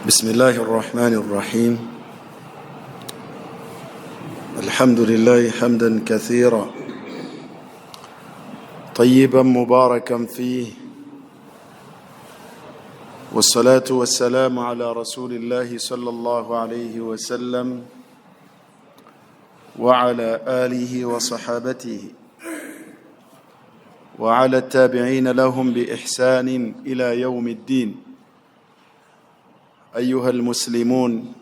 بسم الله الرحمن الرحيم. الحمد لله حمدا كثيرا طيبا مباركا فيه، والصلاة والسلام على رسول الله صلى الله عليه وسلم وعلى آله وصحابته وعلى التابعين لهم بإحسان إلى يوم الدين. أيها المسلمون،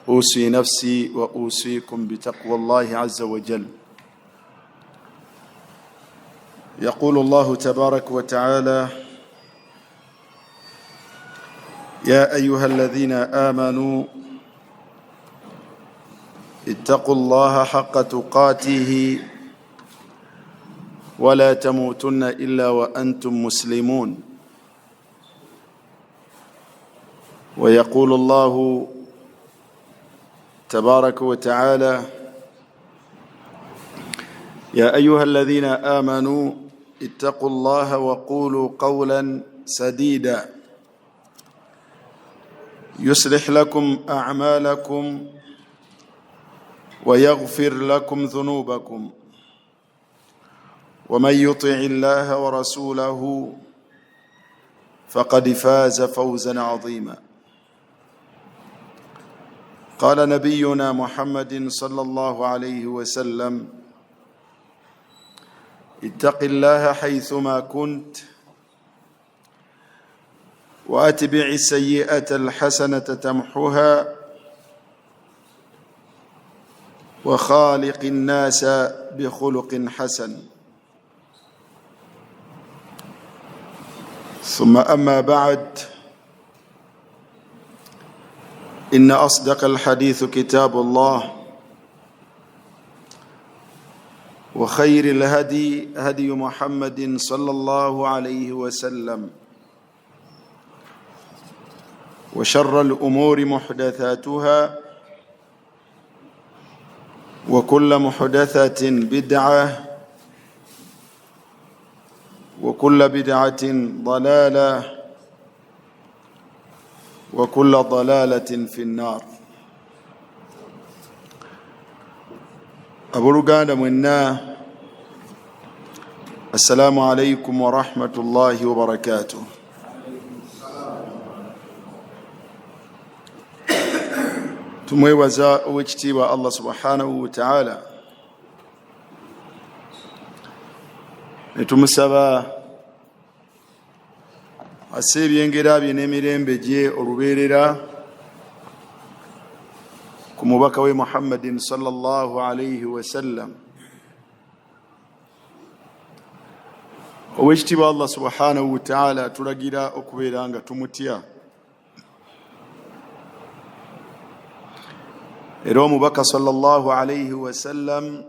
أوصي نفسي وأوصيكم بتقوى الله عز وجل. يقول الله تبارك وتعالى: يا أيها الذين آمنوا اتقوا الله حق تقاته ولا تموتن إلا وأنتم مسلمون. ويقول الله تبارك وتعالى: يا أيها الذين آمنوا اتقوا الله وقولوا قولا سديدا يصلح لكم أعمالكم ويغفر لكم ذنوبكم، ومن يطع الله ورسوله فقد فاز فوزا عظيما. قال نبينا محمد صلى الله عليه وسلم: اتق الله حيثما كنت، واتبع السيئه الحسنه تمحها، وخالق الناس بخلق حسن. ثم أما بعد، إن أصدق الحديث كتاب الله، وخير الهدي هدي محمد صلى الله عليه وسلم، وشر الأمور محدثاتها، وكل محدثة بدعة، وكل بدعة ضلالة، وكل ضلالة في النار. Abooluganda mwenna, assalamu alaikum warahmatullahi wabarakatuh. Tumwebaza owekitiibwa Allah subhanahu wataala, netumusaba asse ebyengera bye n'emirembe gye olubeerera ku mubaka we Muhammadin sallallahu alaihi wasallam. Owekitiibwa Allah subhanahu wataala atulagira okubeera nga tumutya, era omubaka sallallahu alaihi wasallam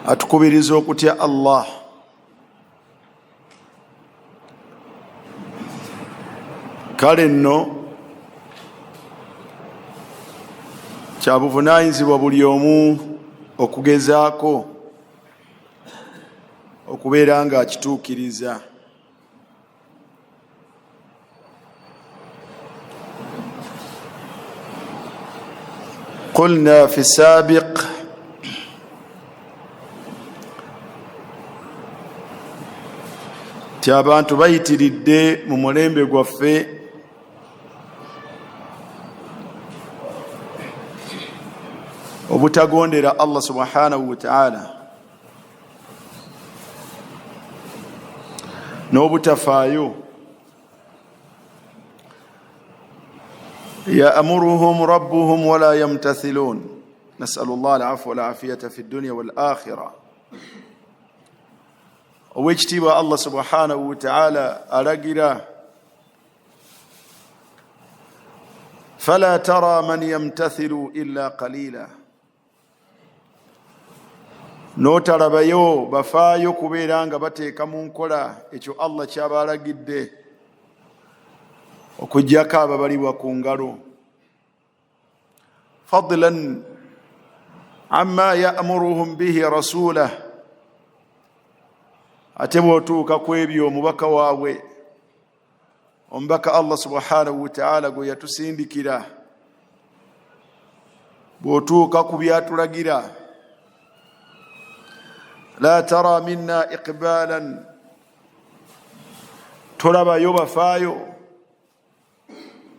atukubiriza okutya Allah. Kale nno kyabuvunaanyizibwa buli omu okugezaako okubeera nga akituukiriza. Qulna fi sabiq nti abantu bayitiridde mu mulembe gwaffe obutagondera Allah subhanahu wa ta'ala n'obutafaayo. Ya'muruhum rabbuhum wala yamtathilun, nasalu llah alafwa walafiyata fi dunya wal akhira. Owekitiibwa Allah subhanahu wataala alagira, fala tara man yamtathilu illa qalila, n'otalabayo bafaayo kubeera nga bateeka mu nkola ekyo Allah kyabalagidde, okuggyako ababalibwa ku ngalo. Fadlan amma ya'muruhum bihi rasulah, ate bw'otuuka ku ebyo omubaka waabwe Omubaka Allah subhanahu wataala gwe yatusindikira, bw'otuuka ku byatulagira, la tara minna iqbalan, tolabayo bafaayo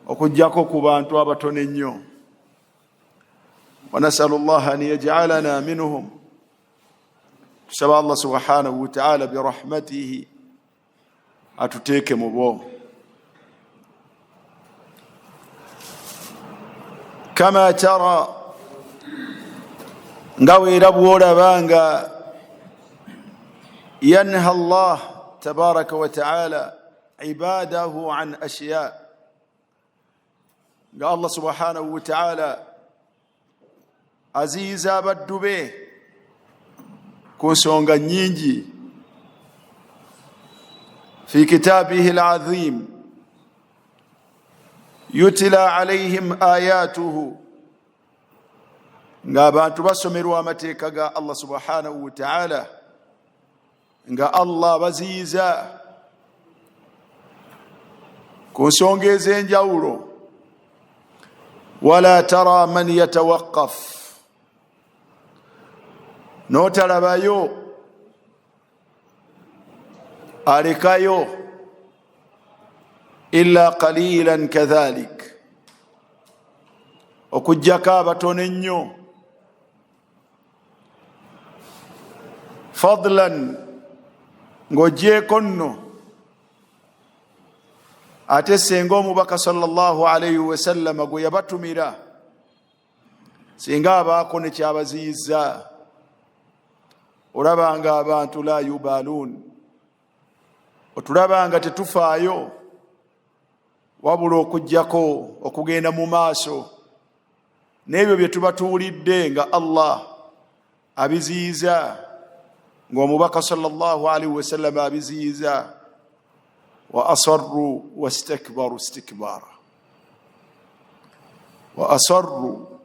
okujjako ku bantu abatono ennyo. Wanasalu llaha an yajalana minhum, tusaba Allah subhanahu wataala birahmatihi atuteeke mu bo. Kama tara, nga weera bwolaba nga yanha Allah tabaraka wa taala ibadahu an ashiya, nga Allah subhanahu wa taala aziyiza abaddu be ku nsonga nnyingi fi kitabihi alazim yutila alaihim ayatuhu, ng'abantu basomerwa amateeka ga Allah subhanahu wa taala, nga Allah abaziyiza ku nsonga ez'enjawulo. Wala tara man yatawaqqaf, n'otalabayo alekayo illa qalilan kadhalik, okujjako abatono ennyo. Fadlan, ng'ogyeko nno ate senga omubaka sallallahu alaihi wasallama gwe yabatumira, singa abaako ne kyabaziyiza, olabanga abantu la yubaluun, otulabanga tetufaayo wabula okujjako okugenda mu maaso n'ebyo bye tuba tuwulidde nga Allah abiziyiza, ng'omubaka sallallahu alaihi wasallam abiziyiza. Wa asarru wastakbaru istikbara, wa asarru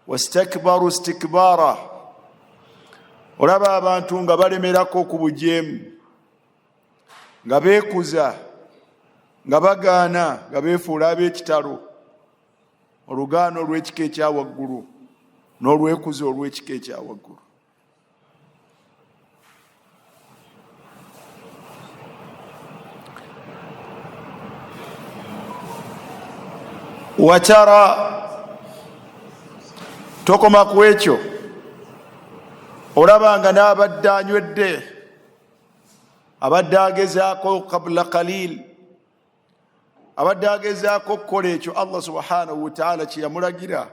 wastakbaru istikbara, olaba abantu nga balemerako ku bujeemu, nga beekuza, nga bagaana, nga beefuula ab'ekitalo, olugaano olw'ekika ekya waggulu n'olwekuza olw'ekika ekya waggulu. Watara, tokoma ku ekyo, olaba nga n'abadde anywedde, abadde agezaako kabula kalil, abadde agezaako okukola ekyo Allah subhanahu wataala kye yamulagira,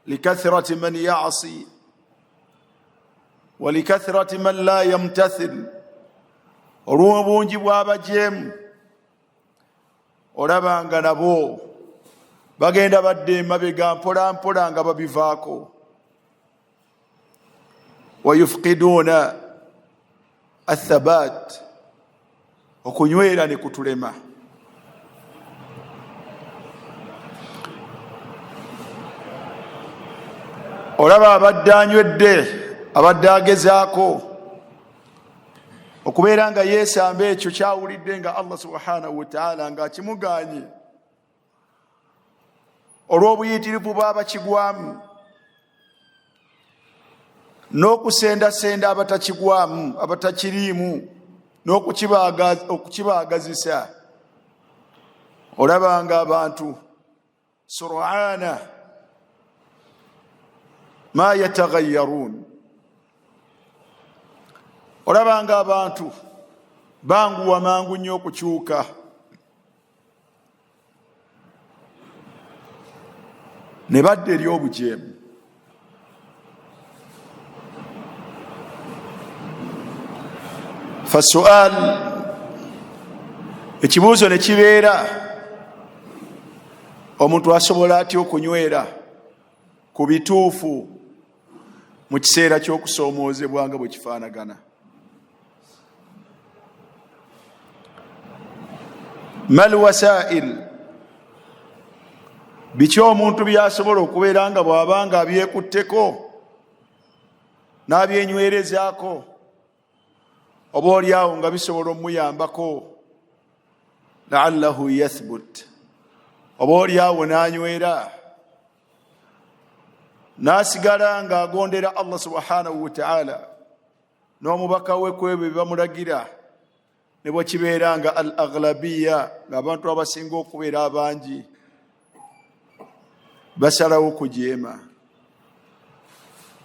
likathirati man yasi wa likathirati man la yamtathil, olw'obungi bw'abajeemu, olaba nga nabo bagenda badde emabega mpola mpola nga babivaako. Wayufkiduuna athabat, okunywera ne kutulema. Olaba abadde anywedde, abadde agezaako okubeera nga yeesamba ekyo kyawulidde nga Allah subhanahu wataala ng'akimuganye olw'obuyitirivu bw'abakigwamu n'okusendasenda abatakigwamu, abatakiriimu, n'okukibaagazisa. Olaba nga abantu sur'ana ma yataghayyarun, olaba nga abantu banguwa mangu nnyo okukyuka. Ne badda eri obujeemu. Fasual, ekibuuzo ne kibeera, omuntu asobola atya okunywera ku bituufu mu kiseera ky'okusoomoozebwa nga bwe kifaanagana? Mal wasail, biki omuntu byasobola okubeera nga bw'aba nga abyekutteko n'abyenywerezaako, oba oliawo nga bisobola omuyambako Laallahu yathbut, oba oliawo n'anywera n'asigala ng'agondera Allah subhanahu wataala n'omubaka we ku ebyo bye bamulagira, ne bwe kibeera nga al aghlabiya, ng'abantu abasinga okubeera abangi basalawo kujeema.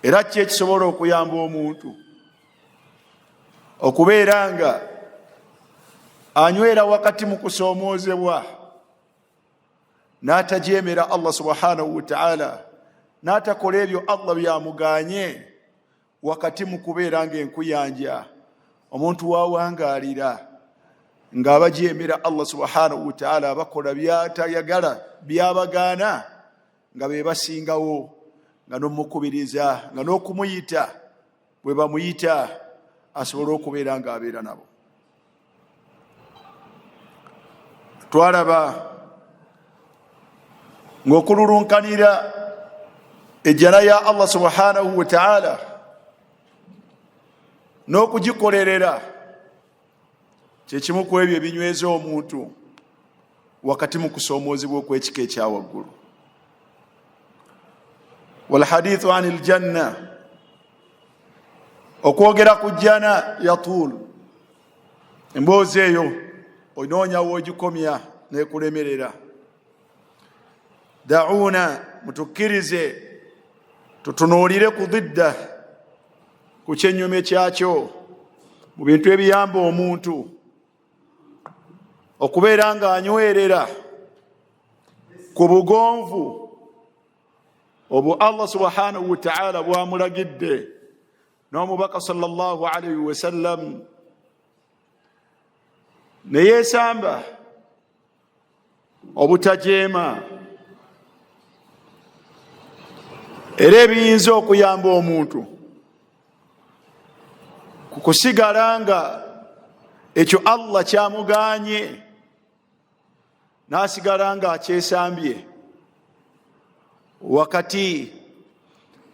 Era ki ekisobola okuyamba omuntu okubeera nga anywera wakati mu kusoomoozebwa n'atajeemera Allah subhanahu wataala, n'atakola ebyo Allah byamuganye, wakati mu kubeera ng'enkuyanja omuntu wawangaalira ng'abajeemera Allah subhanahu wataala, abakola byatayagala, byabagaana, nga be basingawo, nga n'omukubiriza, nga n'okumuyita bwe bamuyita asobole okubeera ng'abeera nabo? Twalaba ng'okululunkanira ejjana ya Allah subhanahu wataala n'okugikolerera kyekimu ku ebyo ebinyweza omuntu wakati mu kusoomoozebwa okw'ekika ekyawaggulu. Walhadithu ani ljanna, okwogera ku jjana, yatuul, emboozi eyo onoonya woogikomya nekulemerera. Dauna, mutukkirize tutunuulire ku didda, ku kyennyume kyakyo, mu bintu ebiyamba omuntu okubeera ng'anywerera ku bugonvu obwo Allah subhanahu wataala bwamulagidde n'omubaka sallallahu alaihi wasallam, ne yeesamba obutajeema, era ebiyinza okuyamba omuntu ku kusigala nga ekyo Allah kyamuganye n'asigala nga akyesambye wakati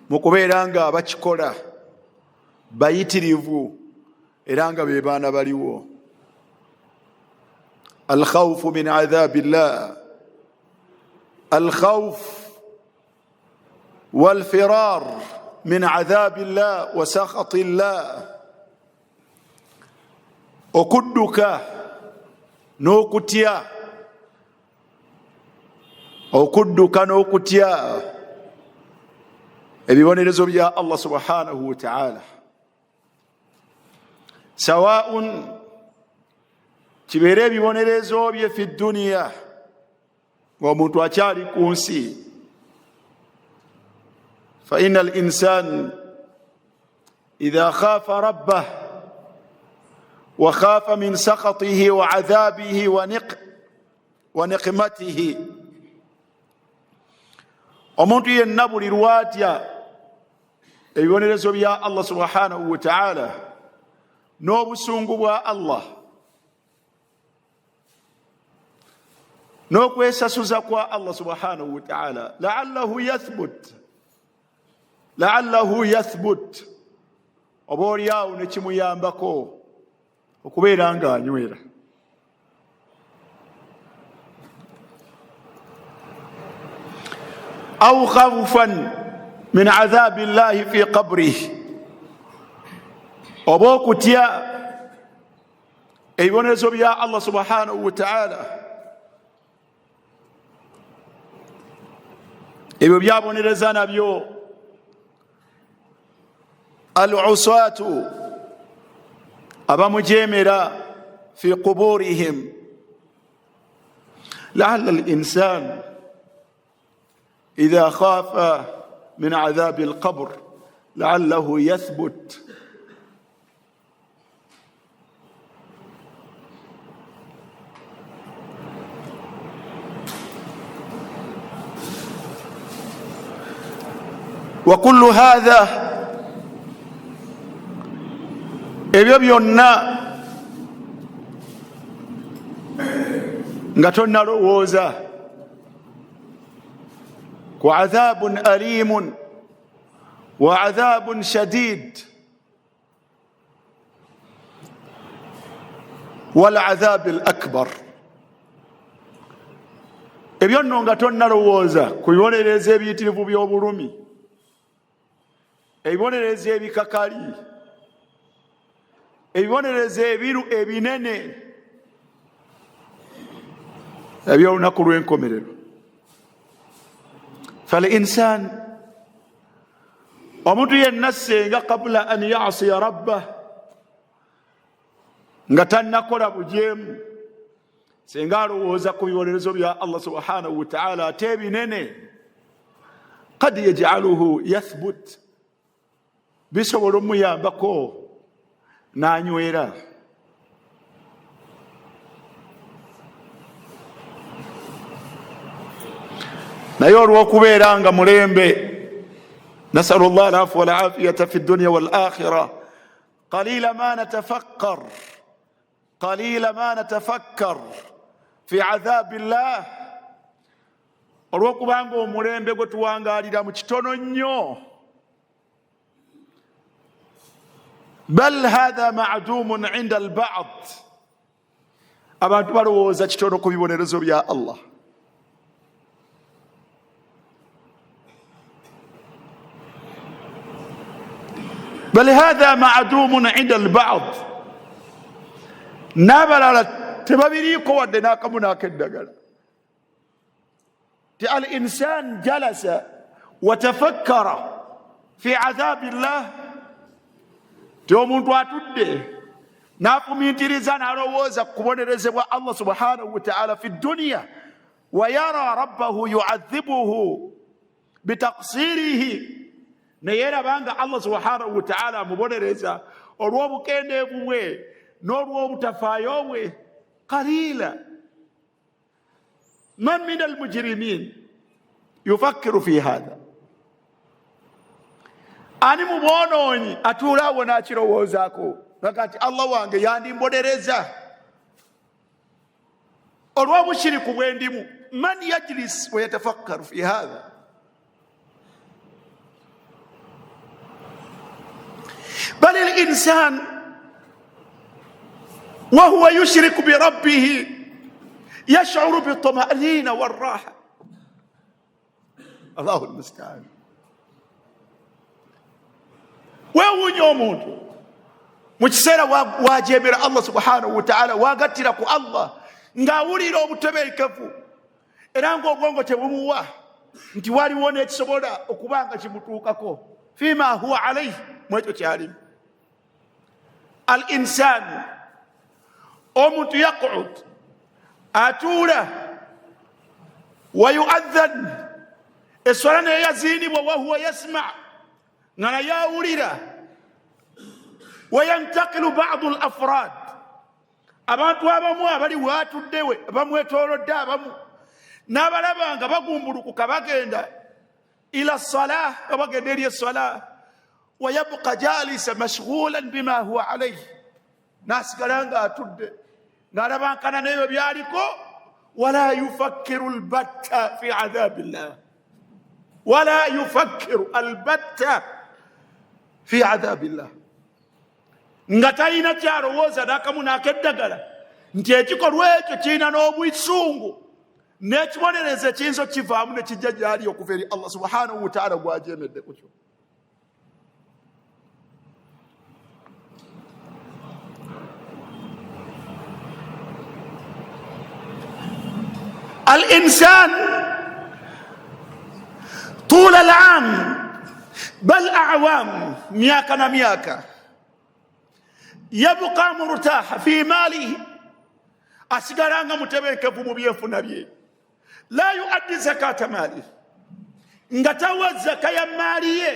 mu kubeera nga bakikola bayitirivu era nga be baana baliwo. Alkhawfu min adhabi llah, alkhawf walfirar min adhabi llah wa sakhati llah, okudduka n'okutya, okudduka n'okutya ebibonerezo bya Allah subhanahu wataala, sawaun kibeere ebibonerezo bye fi dduniya ng'omuntu akyali ku nsi. Fa ina al insan idha khafa rabbah wa khafa min sakhatihi wa adhabihi wa niqmatihi, omuntu yenna buli lwatya ebibonerezo bya Allah subhanahu wataala n'obusungu bwa Allah n'okwesasuza kwa Allah subhanahu wataala, laallahu yathbut, laallahu yathbut, oba oliawo nekimuyambako okubeera ng'anywera. Au khawfan min adhabi llahi fi qabrih, oba okutya ebibonerezo bya Allah subhanahu wataala, ebyo byabonereza nabyo al usatu, abamujemera, fi quburihim. Laala linsan idha khafa min adhabi alqabr laallahu yathbut. Wa kullu hadha, ebyo byonna nga tonnalowooza ku adhabun alimun wa adhabun shadid wal adhabi al akbar. Ebyo nno nga tonnalowooza ku bibonerezo ebiyitirivu by'obulumi, ebibonerezo ebikakali, ebibonerezo ebiru ebinene eby'olunaku lw'enkomerero. Fal insan, omuntu yenna senga kabula an yasiya rabbah, nga tannakola bujeemu, senga alowooza ku bibonerezo bya Allah subhanahu wataala ate ebinene, kad yajaluhu yathbut, bisobola omuyambako n'anywera. Naye olw'okubeera nga mulembe, nasalu llah alafu walafiyata fi dunya wal akhira, qalila ma natafakkar, qalila ma natafakkar fi adhabi llah, olw'okubanga omulembe gwe tuwangaalira mu kitono nnyo, bal hatha madumun inda albad, abantu balowooza kitono ku bibonerezo bya Allah. Bal hatha madumun inda albad, n'abalala tebabiriiko wadde n'akamu n'akeddagala. Ti al insan jalasa watafakkara fi adhabi llah, ti omuntu atudde n'afumintiriza n'alowooza ku kubonerezebwa Allah subhanahu wataala fi duniya, wayara rabbahu yuadhibuhu bitaksirihi, neyeraba nga Allah subhanahu wataala amubonereza olw'obukendeevu bwe n'olw'obutafaayo bwe. Qalila man min almujrimin yufakkiru fi hatha, ani mu bwonoonyi atuula awo n'akirowoozaako nga nti Allah wange yandimbonereza olw'obushiriku bwe ndimu? Man yajlis wayatafakkaru fi hatha? Bal linsan wahuwa yushriku birabbihi yashuru bitamanina waraha. Allahu lmustaan. Weewuunya omuntu mu kiseera wajemera Allah subhanahu wataala, wagattira ku Allah, ng'awulira obutebenkevu era ng'obwongo tebumuwa nti waliwo n'ekisobola okuba nga kimutuukako fima huwa alaihi, mu ekyo kyalimu. Al insanu, omuntu yaqud, atuula, wayuadhan, eswala naye yaziinibwa, wahuwa yasma, nga naye awulira, wayantakilu badu l afrad, abantu abamu abali waatuddewe bamwetoolodde, abamu n'abalaba nga bagumbulukuka bagenda ila salah, nga bagenda eri eswala, wayabqa jalisa mashghulan bima huwa alaihi, n'asigala nga atudde ng'alabankana n'ebyo byaliko, wala yufakkiru albatta fi adhabi llah, wala yufakkiru albatta fi adhabi llah, nga talina kyalowooza n'akamu n'akeddagala nti ekikolwa ekyo kirina n'obwisungu n'ekibonerezo ekiyinza okukivaamu ne kijja gyali okuva eri Allah subhanahu wataala gwajemedde kukyo. Al insan tula alam bal awam, myaka na myaka, yabqa murtaha fi malihi, asigala nga mutebenkevu mu byenfuna bye, la yuaddi zakata malihi, nga tawa zaka ya maali ye,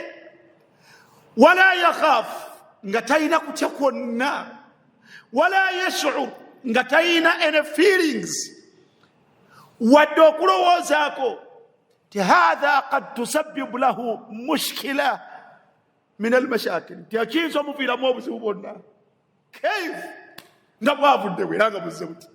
wala yakhaf, nga talina kutya kwonna, wala yashur, nga talina any feelings wadde okulowoozaako ti hatha kad tusabbibu lahu mushkila min almashakil, nti akiyinza omuviiramu obuzibu bwonna. Kaif nga bwavuddewo era nga buzze buti.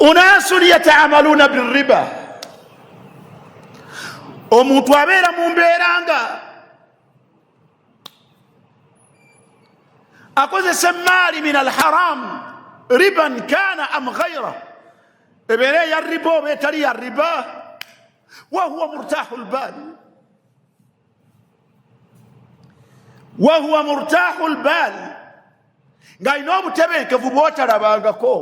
Unasun yataamaluna biriba. Omuntu abeera mu mbeera nga akozesa emaali min alharam, riban kana am ghaira, ebeera eya riba oba etali ya riba, wahuwa murtahu lbal, wahuwa murtahu lbal, ng'alina obutebenkevu bwotalabangako,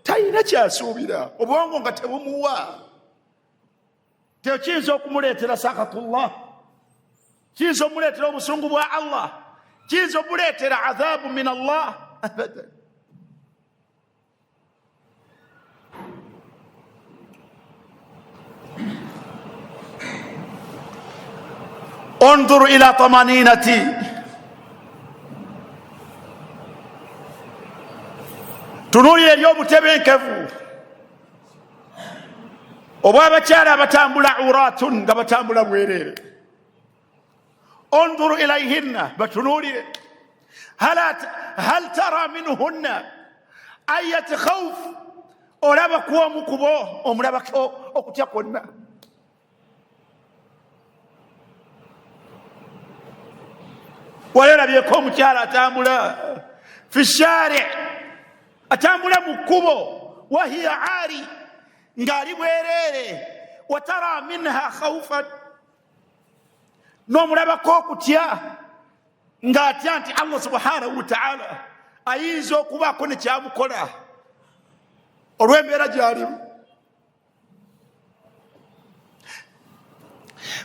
talina kyasuubira, obwongo nga tebumuwa. Tekiyinza okumuleetera sakatullah, kiyinza okumuleetera obusungu bwa Allah, kiyinza okumuleetera adhabu min Allah abadan. Undhur ila tamaninati, tunuulira eri obutebenkevu obw'abakyala abatambula uratun, nga batambula bwereere. Undhur ilaihinna, batunuulire. Hal tara minhunna ayat khauf, olaba ku omu kubo omulabako okutya kwonna? Wali olabyeko omukyala atambula fi shari, atambula mu kkubo, wahiya ari, ng'ali bwereere, watara minha khaufan, n'omulabako okutya, ng'atya nti Allah subhanahu wataala ayinza okubaako nekyamukola olw'embeera gy'alimu.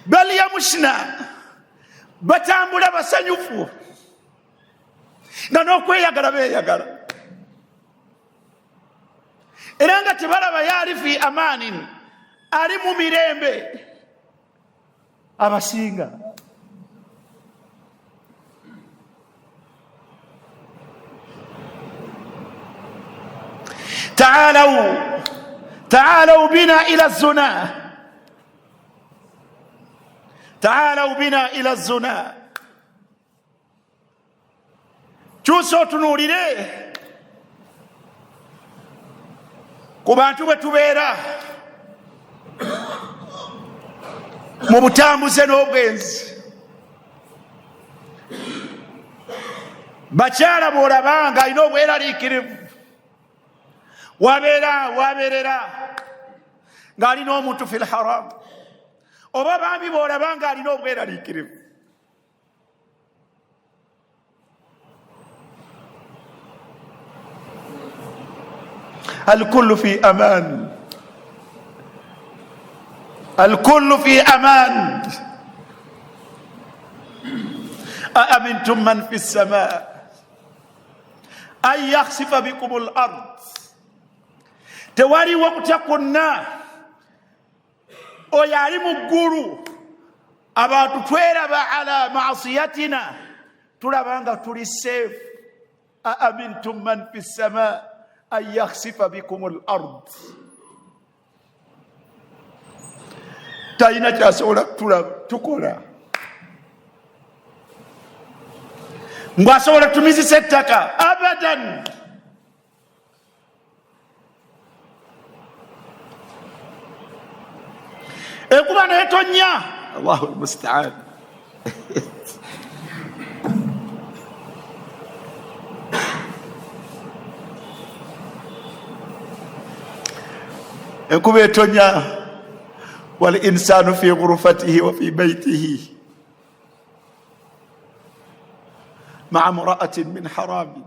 Bal yamushna, batambula basanyufu nga n'okweyagala beeyagala, era nga tebalaba yaali fi amaanin, ali mu mirembe abasinga. Taalaw, taalaw bina ila zuna, taalaw bina ila zuna. Kyusa otunuulire ku bantu bwe tubeera mu butambuze n'obwenzi. Bakyala bw'olabanga alina obweraliikirivu, wabeera wabeerera ng'alina omuntu fi lharam, oba baami bw'olabanga alina obweraliikirivu. Alkullu fi aman, alkullu fi aman. Aamintum man fi lsama an yakhsifa bikum l ard. Tewaliwo kutya kwonna, oyo ali mu ggulu. Abantu tweraba ala masiyatina, tulaba nga tuli safe. Aamintum man fi ssama an yakhsifa bikum l ard. Talina kyasobola tukola, ngwasobola tumizisa ettaka abadan. Enkuba netonya, allahu lmustaan. Enkuba etonya, wal insanu fi ghurufatihi wa fi baitihi maa mraatin min haramin.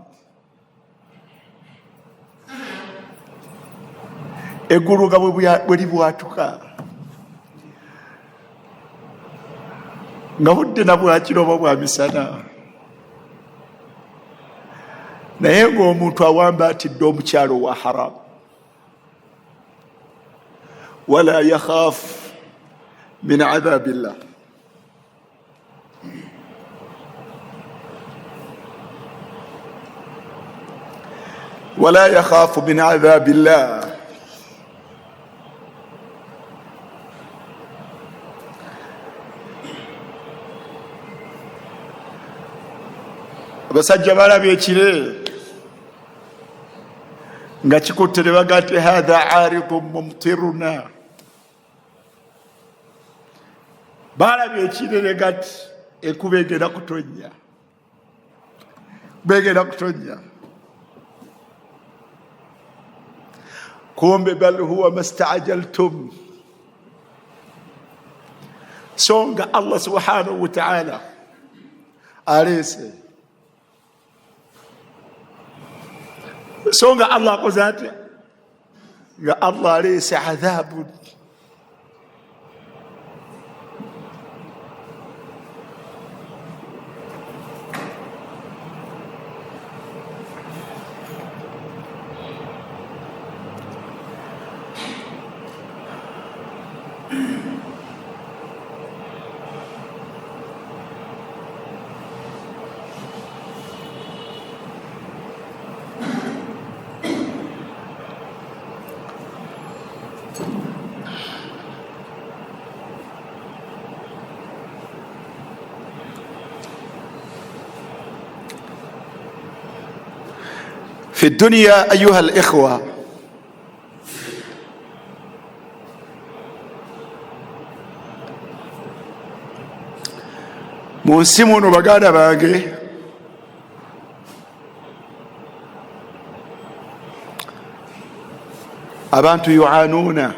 Eggulu nga bwe libwatuka nga budde na bwakiro oba bwa misana, naye ng'omuntu awamba atidde omukyalo wa haramu, wala yakhaf min adhabillah. Wala yakhafu min adhabillah. Abasajja balabye ekire nga kikutte ne baga nti hatha aridun mumtiruna. Balabye ekinene gati enkuba egenda kutonnya, begenda kutonnya. Kumbe bal huwa mastaajaltum, so nga Allah subhanahu wa ta'ala aleese, so nga Allah akoze atya? Nga Allah aleese adhabu. في الدنيا أيها الإخوة mu nsi muno baganda bange abantu yuanuuna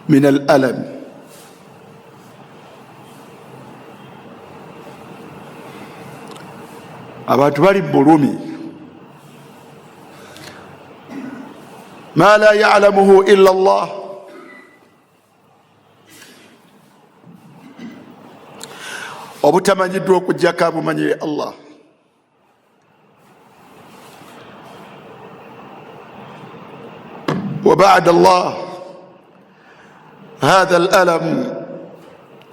min al alam, abantu bali bulumi, ma la ya'lamuhu illa Allah, obutamanyiddwa okuggyako abumanyi Allah. Wa ba'da Allah hadha al-alam,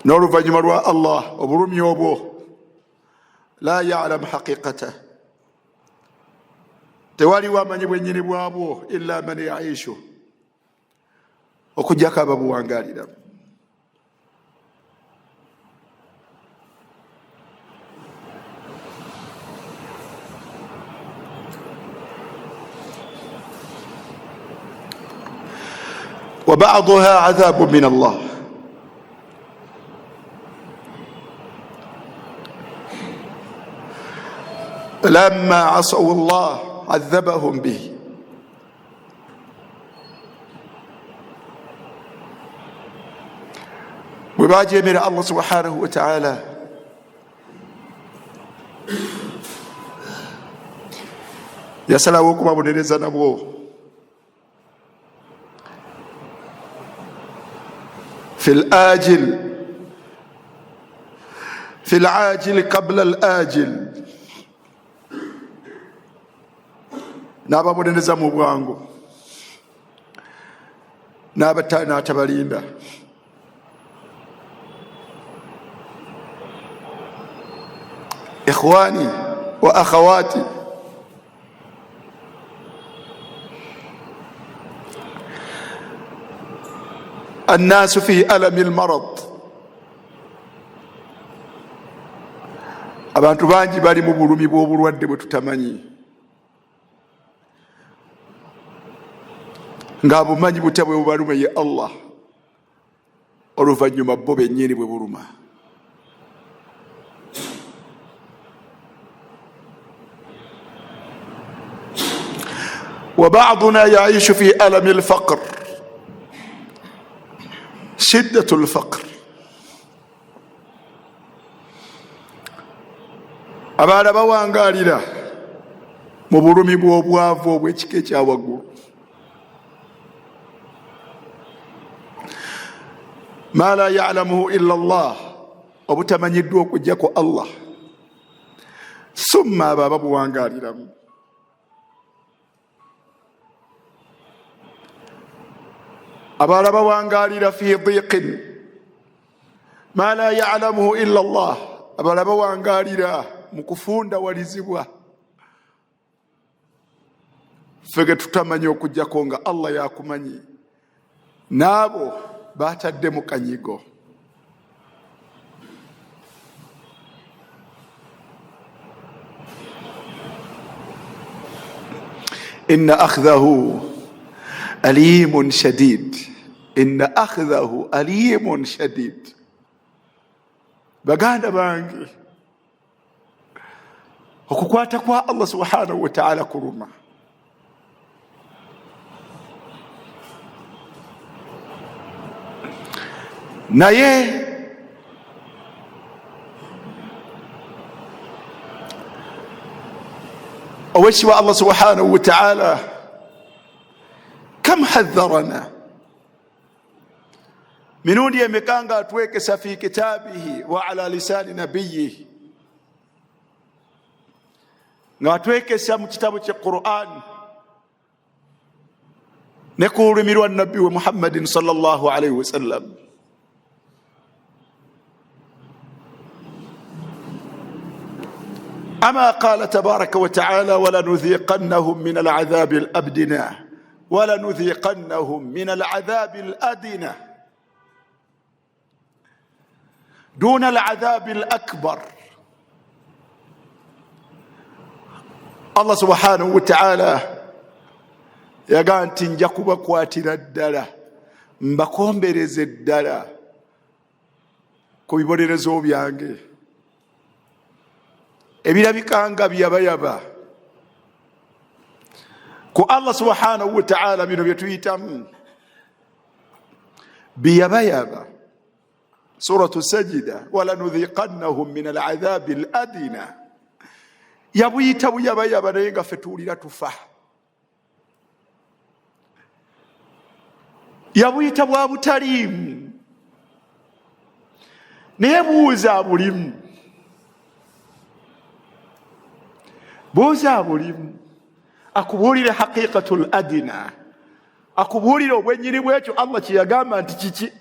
n'oluvannyuma lwa Allah obulumi obwo la ya'lam haqiqatah, tewaliwo amanyi bwennyini bwabwo illa man ya'ishu, okuggyako ababuwangaalira. وبعضها عذاب من الله، لما عصوا الله عذبهم به. وباجمر الله سبحانه وتعالى yasalawo okubabonereza nabwo في الآجل في العاجل قبل الآجل, n'ababonereza mu bwangu n'atabalinda. Ikhwani wa akhawati, الناس في ألم المرض, abantu bangi bali mu bulumi bw'obulwadde bwe tutamanyi, ng'abumanyi butya bwe bubaluma ye Allah, oluvannyuma bo bennyini bwe buluma. وبعضنا يعيش في ألم الفقر، شدة الفقر. Abaana bawangalira mu bulumi bw'obwavu obw'ekika ekya waggulu. Ma la ya'lamuhu illa Allah, obutamanyiddwa okuggyako Allah. Summa abo ababuwangaliramu. Abalala bawangalira fi dhiqin ma la ya'lamuhu illa Allah, abalala bawangalira mu kufundawalizibwa ffe ge tutamanyi okuggyako nga Allah yakumanyi, n'abo batadde mu kanyigo. Inna akhdhahu alimun shadid, Inna akhdhahu alimun shadid. Baganda bange, okukwata kwa Allah subhanahu wa ta'ala kuluma. Naye owekitiibwa Allah subhanahu wa ta'ala kam hadharana, mirundi emeka nga atwekesa fi kitabihi wa ala lisani nabiyihi, nga atwekesa mu kitabo kye Quran ne ku lulimi lwa nabbi we Muhammadin sallallahu alaihi wasallam. Ama qala tabaraka wa taala walanudhiqannahum min aladhabi alabdina walanudhiqannahum min aladhabi aladina duna aladhabi alakbar. Allah subhanahu wa ta'ala yagaa nti nja kubakwatira ddala mbakombereze ddala ku bibonerezo byange ebirabika nga byabayaba ku Allah subhanahu wa ta'ala. Bino bye tuyitamu biyabayaba. Suratu Sajida, walanudhiqannahum min aladhabi aladina, yabuyita buyabayaba naye nga ffe tuwulira tufa. Yabuyita bwa butaliimu, naye buuza bulimu, buuza bulimu akubuulire haqiqatu l adina, akubuulire obwenyini bwekyo Allah kyeyagamba nti kiki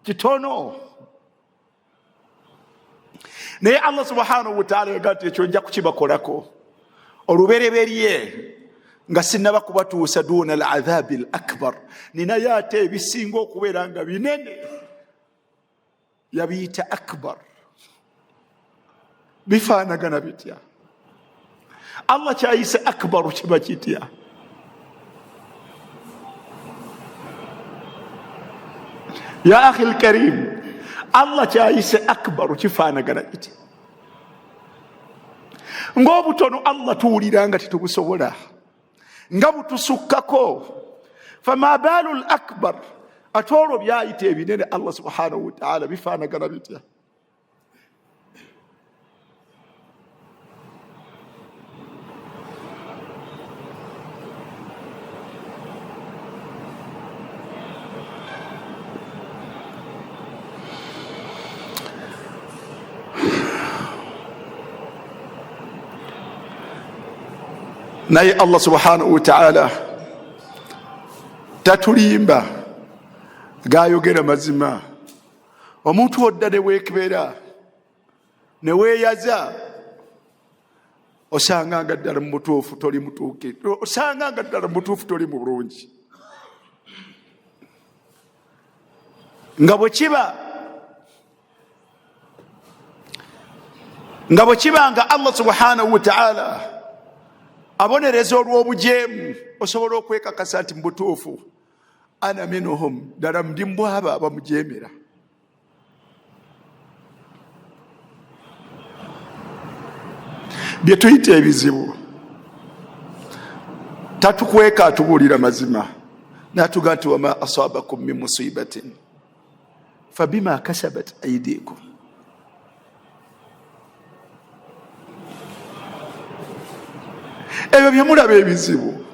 kitono. Naye Allah subhanahu wataala yaga nti ekyo nja kukibakolako olubereberye nga sinnaba kubatuusa duna al adhabi al akbar, ninayo ate ebisinga okubeera nga binene, yabiyita akbar. Bifaanagana bitya? Allah kyayise akbaru kiba kitya? Ya akhi lkarim, Allah kyayise akbaru kifaanagana kitya? Ng'obutono Allah tuwulira nga tetubusobola, nga butusukkako. Fama baalu l akbar, ate olwo byayita ebinene Allah subhanahu wataala bifaanagana bitya? Naye Allah subhanahu wataala tatulimba, gayogera mazima. Omuntu odda ne weekebera ne weeyaza, osanga nga ddala mu butuufu toli mutuuke, osanga nga ddala mu butuufu toli mu bulungi. Nga bwe kiba nga bwe kiba nga Allah subhanahu wa ta'ala abonereza olw'obujeemu, osobola okwekakasa nti mu butuufu ana minhum, ddala ndi mbwabo abamujeemera. Bye tuyita ebizibu tatukweka, atubuulira mazima natuga nti wama asabakum min musibatin fabima kasabat aidikum. Ebyo byemulaba ebizibu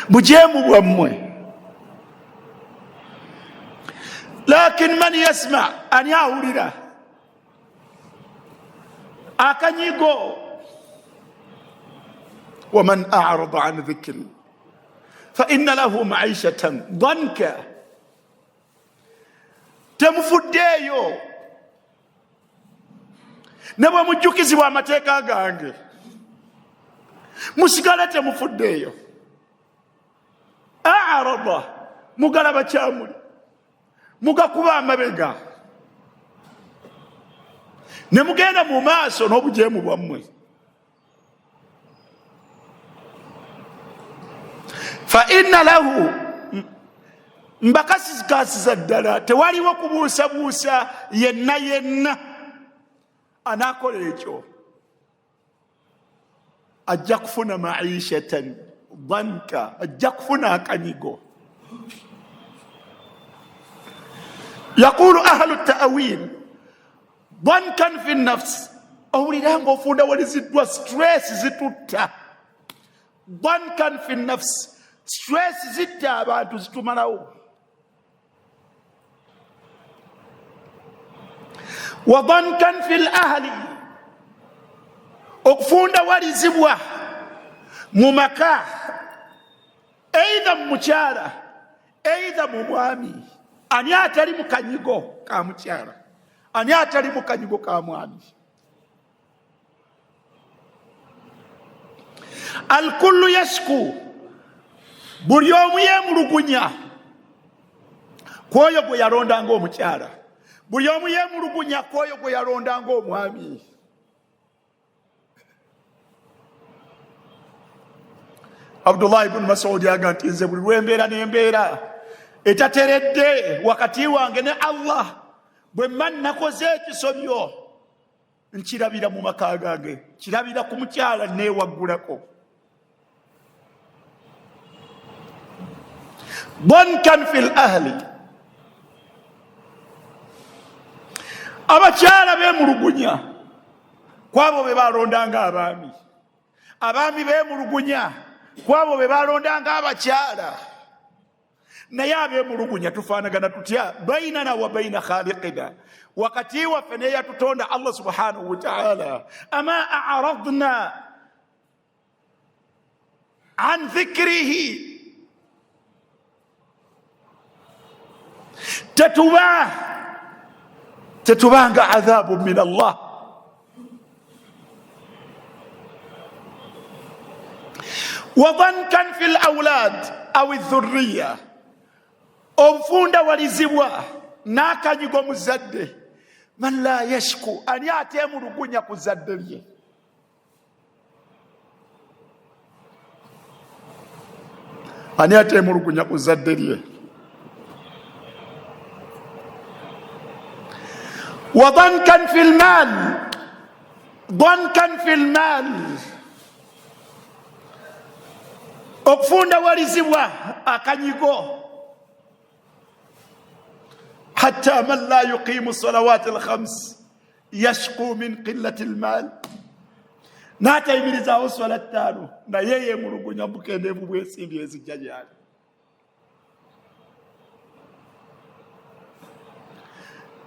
bujeemu bwammwe. Lakin man yasma, ani awulira akanyigo? Waman arada an dhikri fa inna lahu maishatan danka. Temufuddeeyo ne bwe mujjukizibwa amateeka gange, musigale temufuddeeyo. Arada, mugalaba kyamuli, mugakuba amabega ne mugenda mu maaso n'obujeemu bwammwe. Fa inna lahu, Mbakasikaasiza ddala, tewaliwo kubuusabuusa, yenna yenna anaakola ekyo ajja kufuna maishatan danka, ajja kufuna akanyigo. Yaqulu ahlu ta'wil dankan fi nafsi, owulira nga ofundawaliziddwa, stress zitutta. Dankan fi nafsi, stress zitta abantu, zitumalawo. Wa dankan fi lahli, okufundawalizibwa mu maka, eitha mu mukyala eitha mu mwami. Ani atali mu kanyigo ka mukyala? Ani atali mu kanyigo ka mwami? Alkullu yashku, buli omu yemulugunya kwoyo gwe yalonda ngaomukyala, buli omu yemulugunya kwoyo gwe yalonda ngaomwami. Abdullahi ibuni Masudi aga nti nze buli lwembeera nembeera etateredde wakati wange ne Allah, bwe mma nakoze ekisobyo nkirabira mu maka gange, kirabira ku mukyala newaggulako. Dankan fi lahli, abakyala bemulugunya kwabo be balondanga abaami, abaami bemulugunya kwabo be balondanga abakyala. Naye abemulugunya tufaanagana tutya? Bainana wa baina khaliqina, wakati waffe neyatutonda Allah subhanahu wataala. Ama aradna an dhikrihi, tetuba tetubanga adhabu min Allah. Wa dhankan fi lawlad aw dhurriya, obufundawalizibwa n'akanyigo mu zadde. Man la yashku, ani ateemulugunya ku zadde lye? Ani ateemulugunya ku zadde lye? Wa dhankan fi lmal, dhankan fi lmal, okufundawalizibwa akanyigo. Hatta man la yuqimu salawati alkhams yashku min qillati lmal, n'atayimirizaawo swala ttaano naye yemulugunya bukendeevu bw'ensimbi ezijja gyali.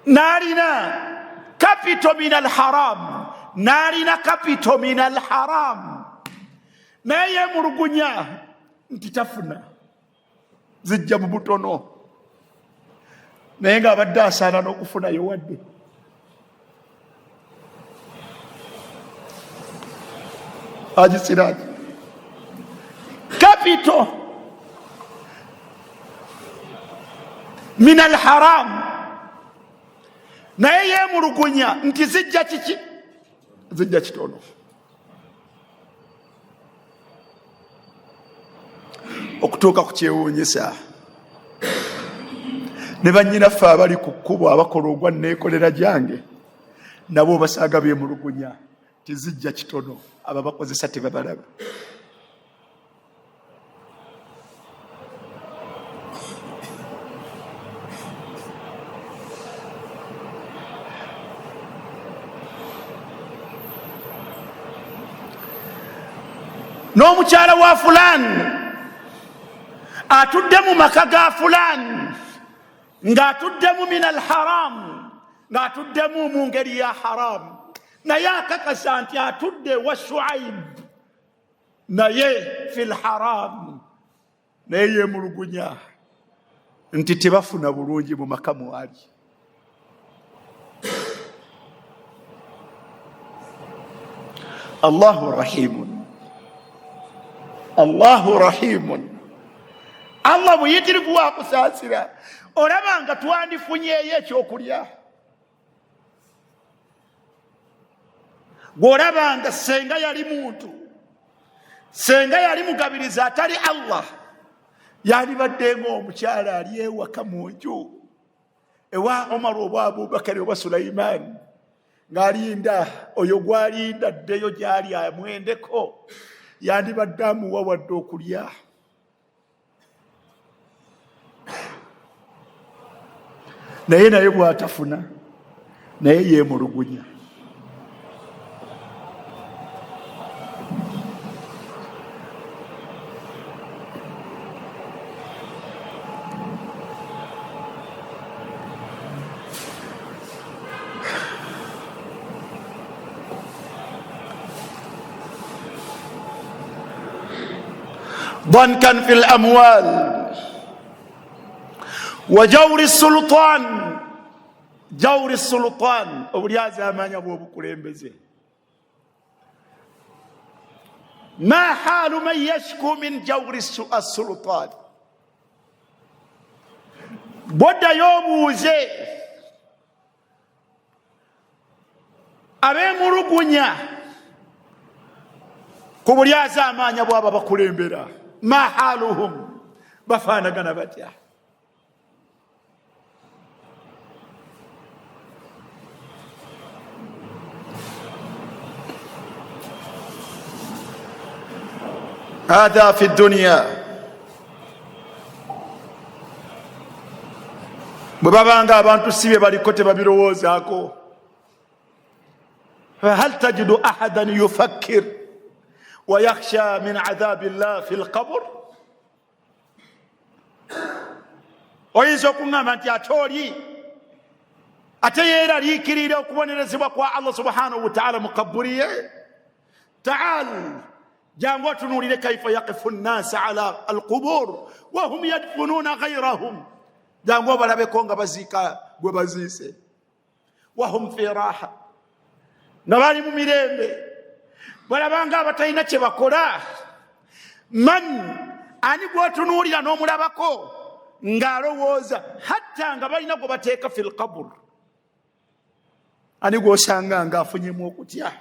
N'alina kapito min alharam, n'alina kapito min alharam, naye yemulugunya nti tafuna, zijja mu butono, naye ng'abadde asaana n'okufunayo wadde. Agisiraji kapito min alharam, naye yemulugunya nti zijja kiki, zijja kitono. Okutuuka ku kyewuunyisa, ne bannyinaffe abali ku kkubo abakola ogwa neekolera gyange nabo basaaga beemulugunya tizijja kitono, ababakozesa tebabalaba. N'omukyala wa fulani atudde mu maka ga fulani ng'atuddemu min alharam, ng'atuddemu mu ngeri ya haramu, naye akakasa nti atudde wa Shuaib naye fi lharam, naye yemulugunya nti tebafuna bulungi mu maka mwali. Allahu rahimun, Allahu rahimun, Allah muyitirivu wakusaasira. Olaba nga twandifunyeeyo ekyokulya, bw'olaba nga senga yali muntu, senga yali mugabirizi atali Allah, Yandibadde ng'omukyala ali ewaka mu nju ewa Omar oba Abubakari oba Sulaiman, ng'alinda oyo gw'alinda addeyo gy'ali amwendeko, yandibadde amuwa wadde okulya. Naye naye bw'atafuna naye yeemulugunya. ضنكا في الأموال وجور السلطان جور السلطان obulyazaamaanya bw'obukulembeze. Ma haalu man yashku min jawri assultan, bwoddayo obuuze abeemulugunya ku bulyazaamaanya bwabo abakulembera, ma haaluhum, bafaanagana batya? Hatha fi dunia, bwe babanga abantu si bye baliko tebabirowoozaako. Fahal tajidu ahadan yufakkir wa yakhsha min adhabi llah fi lqabr. Oyinza okuŋŋamba nti ate oli ate yeeraliikirira okubonerezebwa kwa Allah subhanahu wataala mu kaburi ye. Taal, jangu otunuulire kaifa yakifu nnasa ala alqubur wahum yadfununa ghairahum. Jangu obalabeko nga baziika gwe baziise, wahum fi raha, nga bali mu mirembe, balabanga abatalina kye bakola. Man ani gwotunuulira n'omulabako ng'alowooza hatta nga balina gwe bateeka fi lqabur? Ani gw'osanga ng'afunyemu okutya?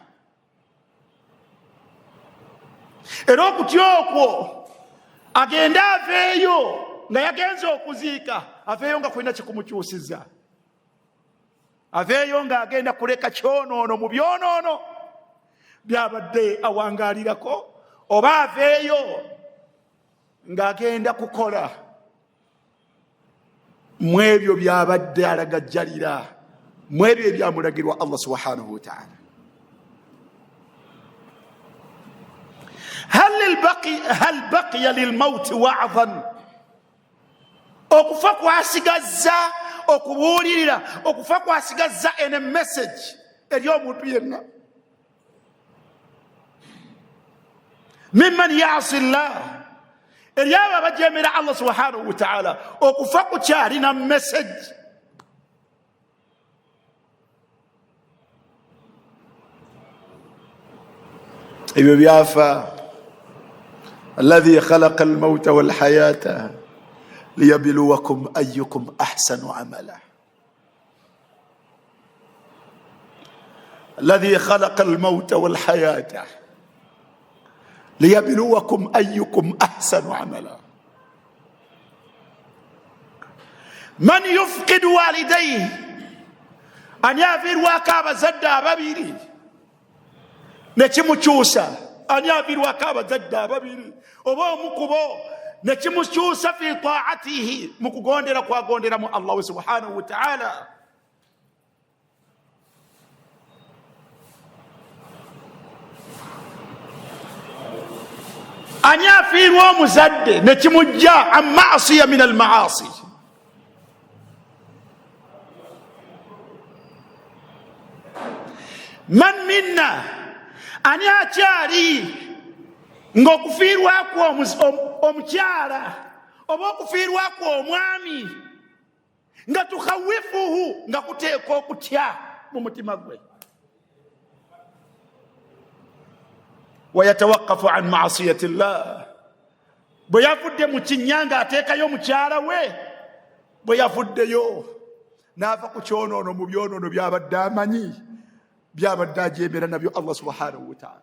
Era okutya okwo agende aveeyo nga yagenze okuziika, aveeyo nga kulina kikumukyusiza, aveeyo ng'agenda kuleka kyonoono mu byonoono byabadde awangaalirako, oba aveeyo ng'agenda kukola mu ebyo byabadde alagajjalira, mu ebyo ebyamulagirwa Allah subhanahu wataala. Hal baqiya lilmauti wadhan, okufa kwasigazza okubuulirira, okufa kwasigazza ene message eri omuntu yenna mimman yasi llah, eri abo abajemera Allah subhanahu wataala, okufa kukyalina message. Ebyo byafa. Alladhi khalaqa almauta walhayata liyabluwakum ayukum ahsanu amala. Alladhi khalaqa almauta walhayata liyabluwakum ayukum ahsanu amala. Man yufqidu walidayhi, ani aviirwako abazadde ababiri nekimukyusa? Ani aviirwako abazadde ababiri oba omu kubo nekimukyusa fi taatihi, mu kugondera kwagonderamu Allahu subhanahu wataala? Ani afiirwa omuzadde nekimujja an masiya min almaasi? Man minna, ani akyali ng'okufiirwako omukyala oba okufiirwako omwami nga tukhawifuhu, nga kuteeka okutya mu mutima gwe? Wayatawakafu an maasiyati llah, bwe yavudde mu kinnya ng'ateekayo mukyala we, bwe yavuddeyo n'ava ku kyonoono mu byonoono byabadde amanyi, byabadde ajemera nabyo Allah subhanahu wataala.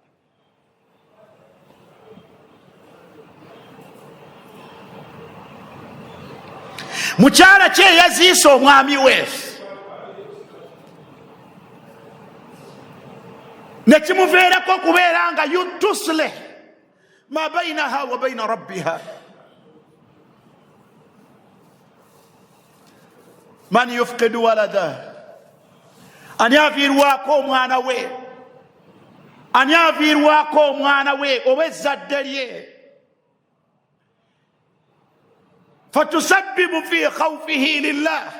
Mukyala ki eyaziisa omwami we nekimuveerako okubeera nga yutuslih ma bainaha wa baina rabbiha? Man yufkidu walada, ani aviirwako omwana we? Ani aviirwako omwana we oba ezzadde lye? Fatusabbibu fi khaufihi lillah,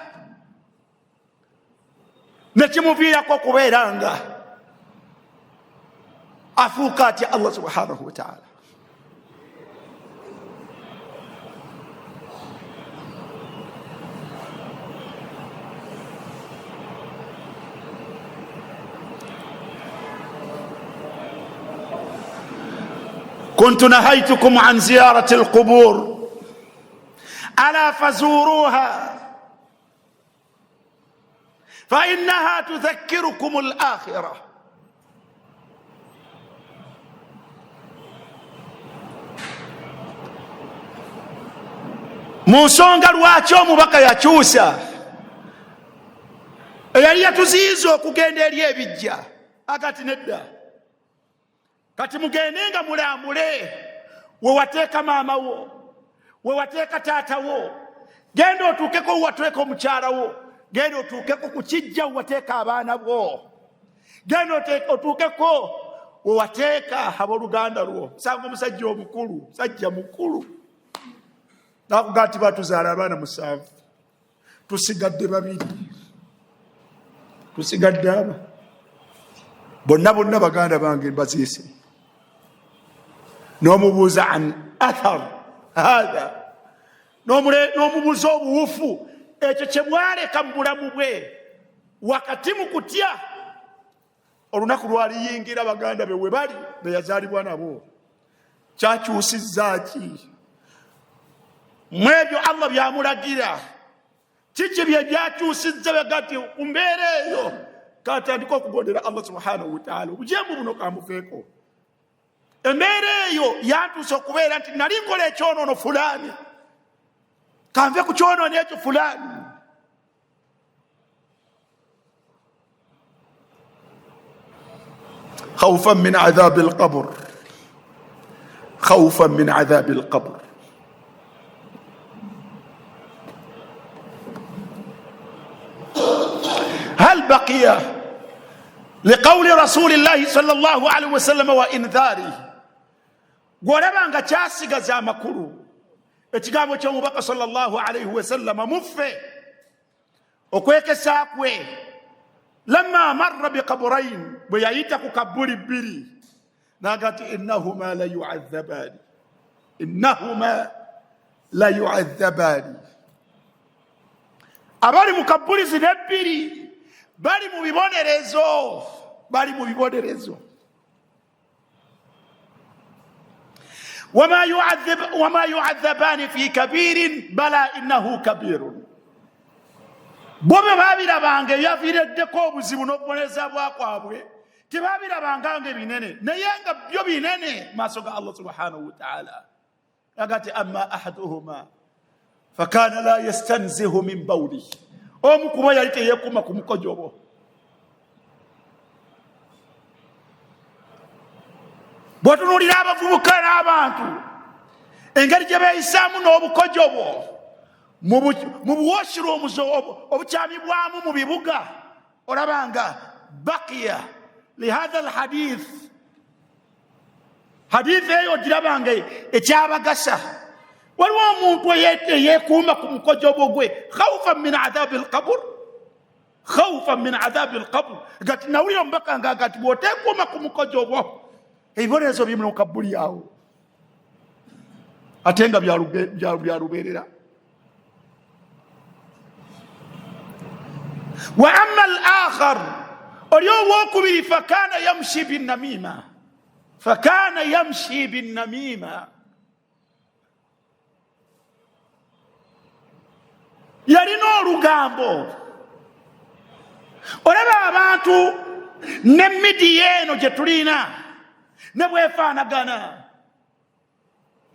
nekimuviirako okubeera nga afuuka atya Allah subhanahu wataala. Kuntu nahaitukum an ziyarati alqubur ala fazuruha fainaha tudhakirukum alakhira. Mu nsonga lwaki omubaka yakyusa eyali yatuziyiza okugenda eri ebijja, akati nedda, kati mugende nga mulambule wewateeka maama wo, wewateeka taata wo, genda otuukeko wewateeka omukyala wo, genda otuukeko ku kijja wewateeka abaana bo, genda otuukeko wewateeka abooluganda lwo. Sanga omusajja omukulu, musajja mukulu, nakugaa nti batuzaala abaana 7, tusigadde 2, tusigadde aba bonna bonna baganda bange mbaziise. N'omubuuza an athar hatha, n'omubuuza obuwufu ekyo kye bwaleka mu bulamu bwe wakati mu kutya olunaku lwaliyingira baganda be we bali be yazaalibwa nabo, kyakyusizza ki mu ebyo Allah byamulagira? Kiki bye byakyusizza bagati ku mbeera eyo katandika okugondera Allah subhanahu wataala? Obujemu buno kamuveeko. Embeera eyo yantuusa okubeera nti nali nkola ekyonoono fulaani, kanve ku kyonoono ekyo fulaani. Khawfan min adhabi alqabr, khawfan min adhabi alqabr. Hal baqiya liqawli rasulillahi sallallahu alaihi wasallam wa indharihi? Gwolaba nga kyasigaza amakulu ekigambo ky'omubaka sallallahu alaihi wasallama muffe okwekesa kwe, lamma marra biqaburain, bwe yayita ku kabuli bbiri naga nti innahuma la yuadhabani, innahuma la yuadhabani. Abali mu kabuli zino ebbiri bali mu bibonerezo, bali mu bibonerezo. Wama yuadhabani fi kabirin bala innahu kabirun. Bo bwe babirabanga ebyaviiriddeko obuzibu n'okubonereza bwakwabwe tebabirabanga nga ebinene, naye nga byo binene maaso ga Allah subhanahu wataala. Agati amma ahaduhuma fakana la yastanzihu min bawlihi, omu kuba yali teyekuma ku mukojobo. Bw'otunuulira abavubuka n'abantu engeri gye beeyisaamu n'obukojobo mu buwashiroomuzi obukyamibwamu mu bibuga, olaba nga baqiya lihatha alhadith, hadith eyo ogiraba nga ekyabagasa. Waliwo omuntu eyeekuuma ku mukojobo gwe khawfan min adhabi alqabur, khawfan min adhabi alqabr. Gati nawulira omubaka nga gati bw'oteekuuma ku mukojobo ebibonerezo biri mu kabbuli awo, ate nga byalubeerera. Wa amma al akhar, oli owokubiri, fakana yamshi binnamima, fakana yamshi binnamima, yalina olugambo. Olaba abantu ne midiya eno gye tulina ne bwefaanagana,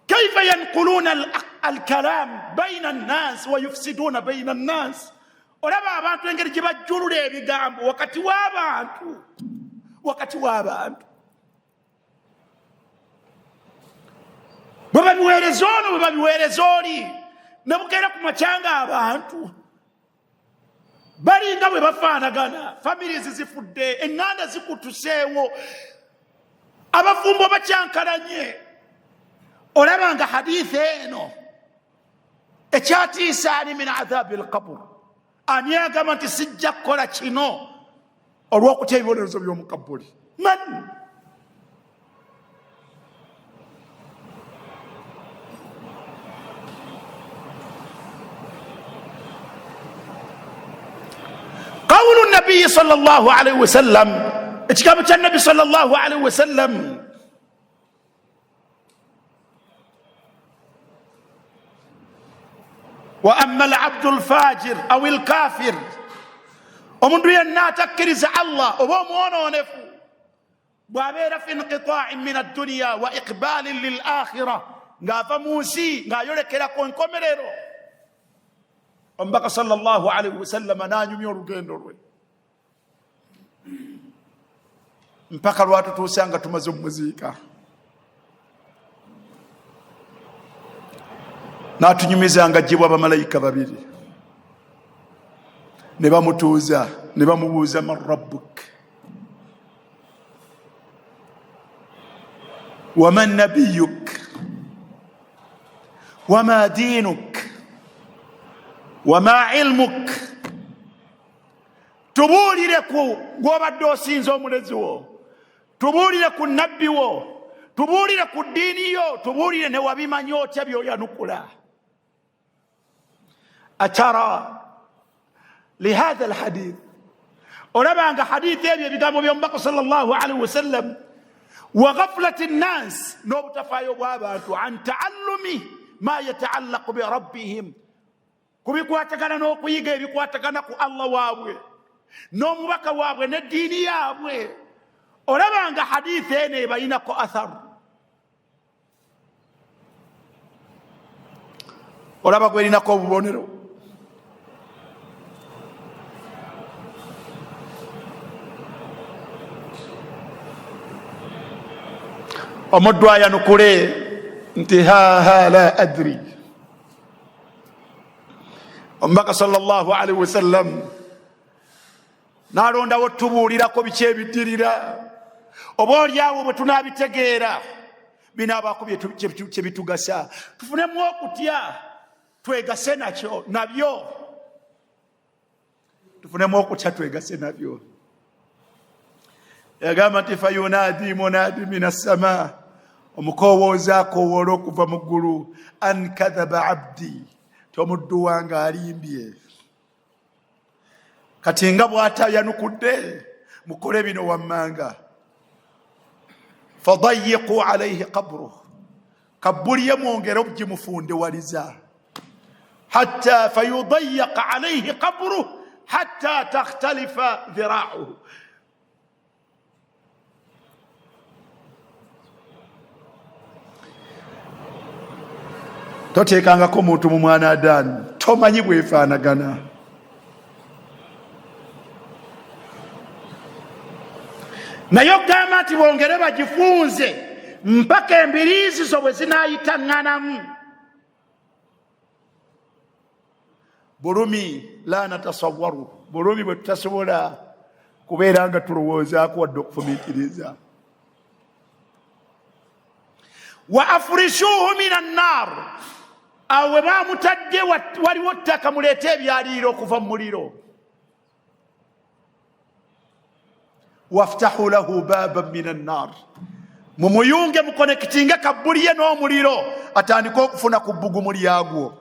kaifa yankuluna al Alkalam baina nnas wa yufsiduuna baina nnas. Olaba abantu engeri gye bajjulula ebigambo wakati w'abantu, wakati w'abantu bwe babiweereza ono, bwe babiweereza oli, ne bukeera ku macyanga abantu balinga bwe bafaanagana. Families zifudde, eŋŋanda zikutuseewo, abafumbo bakyankalanye. Olaba nga haditha eno ekyatiisa ani min adhabi lkabur, ani agamba nti sijja kukola kino olw'okutya ebibonerezo by'omukabbuli? Man qawulu nabiyi sal llah alaihi wasallam, ekigambo kya nabbi sal llah alaihi wasallam, wa amma alabdu lfajir au lkafir, omuntu yenna atakkiriza Allah oba omwononefu, bw'abeera fi inqitain min adduniya wa iqbalin lil akhira, ng'ava mu nsi ng'ayolekera ku nkomerero, omubaka sal llahu alaihi wasallama n'anyumya olugendo lwe mpaka lwatutuusa nga tumaze omuziika, n'atunyumiza nga ajjibwa bamalayika babiri ne bamutuuza ne bamubuuza, man rabbuk waman nabiyuk wama diinuk wama ilmuk, tubuulire ku gwobadde osinza omulezi wo, tubuulire ku nabbi wo, tubuulire ku ddiini yo, tubuulire ne wabimanyi otya byoyanukula. Atara lihatha alhadith, olaba nga hadithi ebyo ebigambo byomubaka sal llahu alaihi wasallam, wa ghaflati nnas, n'obutafaayo bw'abantu, an taallumi ma yataallaqu birabbihim, ku bikwatagana n'okuyiga ebikwatagana ku Allah waabwe n'omubaka waabwe n'eddiini yaabwe. Olaba nga hadithi eno ebayinako atharu, olaba gwerinako obubonero. Omuddu ayanukule nti haha la adri. Omubaka sallallahu alaihi wasallam n'alondawo tubuulirako biki ebiddirira, oba oliawo bwe tunaabitegeera binaabaako kye bitugasa, tufunemu okutya twegase nakyo nabyo, tufunemu okutya twegase nabyo. Yagamba nti fayunadi munadi min assama, omukowooza akowoola okuva mu ggulu, an kadhaba abdi, ti omuddu wange alimbye, kati nga bw'atayanukudde mukole bino wammanga, fadayiqu alaihi qabruh, kabbuli ye mwongere okugimufundewaliza, hatta fayudayiq alaihi qabruh hatta takhtalifa dhirauhu. Toteekangako muntu mu mwana adaani, tomanyi bwefaanagana. Naye okugamba nti bongere bagifunze mpaka embiriizi zo bwe zinaayitaŋŋanamu, bulumi la natasawaru, bulumi bwe tutasobola kubeera nga tulowoozaako wadde okufumiitiriza. Wa afurishuhu min annar, awo we bamutadde waliwo ttaka, muleete ebyaliiro okuva mu muliro. Waftahu lahu baban min annar, mumuyunge mukonekitinge kabbuli ye n'omuliro, atandike okufuna ku bbugumu lyagwo.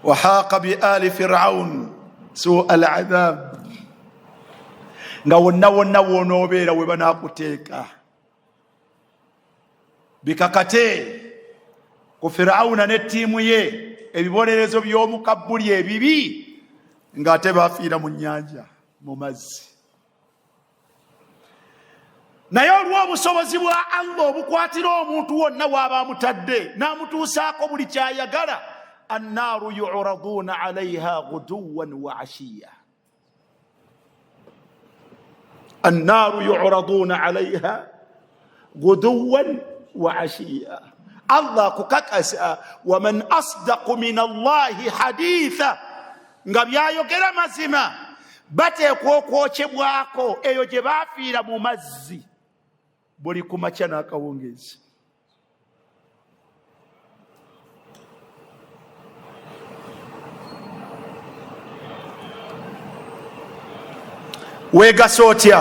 Wahaqa bi ali firaun suu al adhab, nga wonna wonna wonoobeera we banaakuteeka bikakate ku Firawuna ne ttiimu ye ebibonerezo by'omu kabbuli ebibi, ng'ate bafiira mu nnyanja mu mazzi. Naye olw'obusobozi bwa Allah obukwatira omuntu wonna waaba amutadde n'amutuusaako buli kyayagala, annaaru yuraduuna alaiha guduwan wa ashiya, annaaru yuraduuna alaiha guduwan wa ashiya. Allah akukakasa, waman asdaqu min Allahi haditha, nga byayogera mazima, bateekwa okwokyebwako eyo gye bafiira mu mazzi buli ku makya n'akawungeezi. Weegasa otya?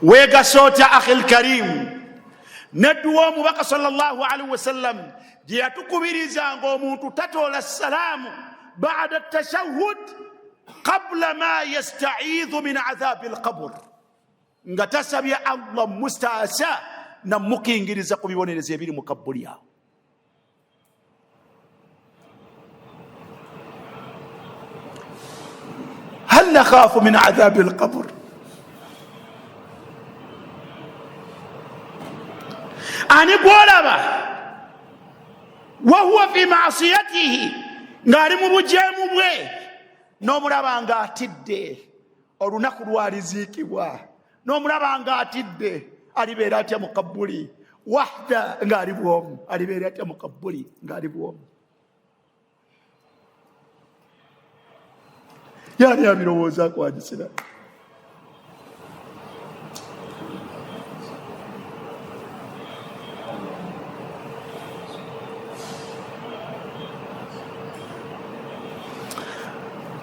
Weegasa otya akhi lkarimu nedduwa omubaka sallallahu alaihi wasallam gye yatukubiriza ng'omuntu tatoola salaamu bada tashahud qabla ma yastaidhu min adhabi lqabur, nga tasabye Allah mustaasa namukingiriza ku bibonerezo ebiri mu kabbuli awo. Hal nakhafu min adhabi lqabur? Ani gwolaba wahuwa fi maasiyatihi, ng'ali mu bujeemu bwe, n'omulaba ng'atidde olunaku lwaliziikibwa, n'omulaba ng'atidde alibeera atya mu kabbuli wahda ng'ali bwomu, alibeera atya mu kabbuli ng'ali bwomu? Yani abirowoozaako agisira.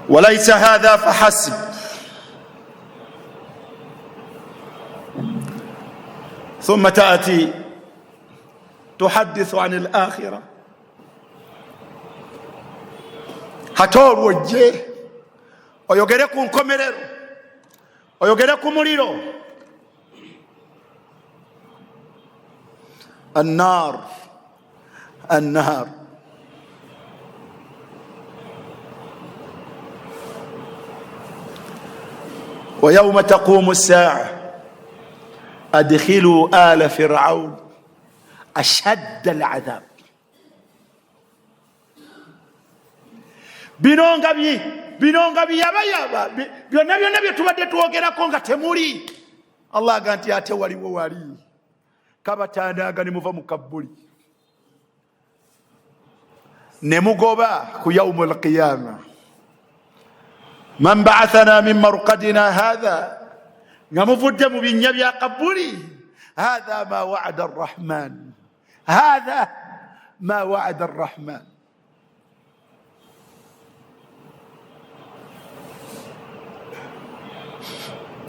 Walaisa hadha fahasib, thumma taati tuhadithu an alakhira. Hate olwo ojje oyogere ku nkomerero, oyogere ku muliro annar, annar. Wa yauma taqumu saa adkhilu ala firaun ashadda aladhab. Bino nga bino nga biyabayaba byonna byonna bye tubadde twogerako nga temuli. Allah aga nti ate waliwo wali kabatandaaga ne muva mu kabbuli ne mugoba ku yaumu alqiyama, man baathana min markadina hatha, nga muvudde mu binnya bya kabbuli, hatha ma waada arrahman, hatha ma waada arrahman.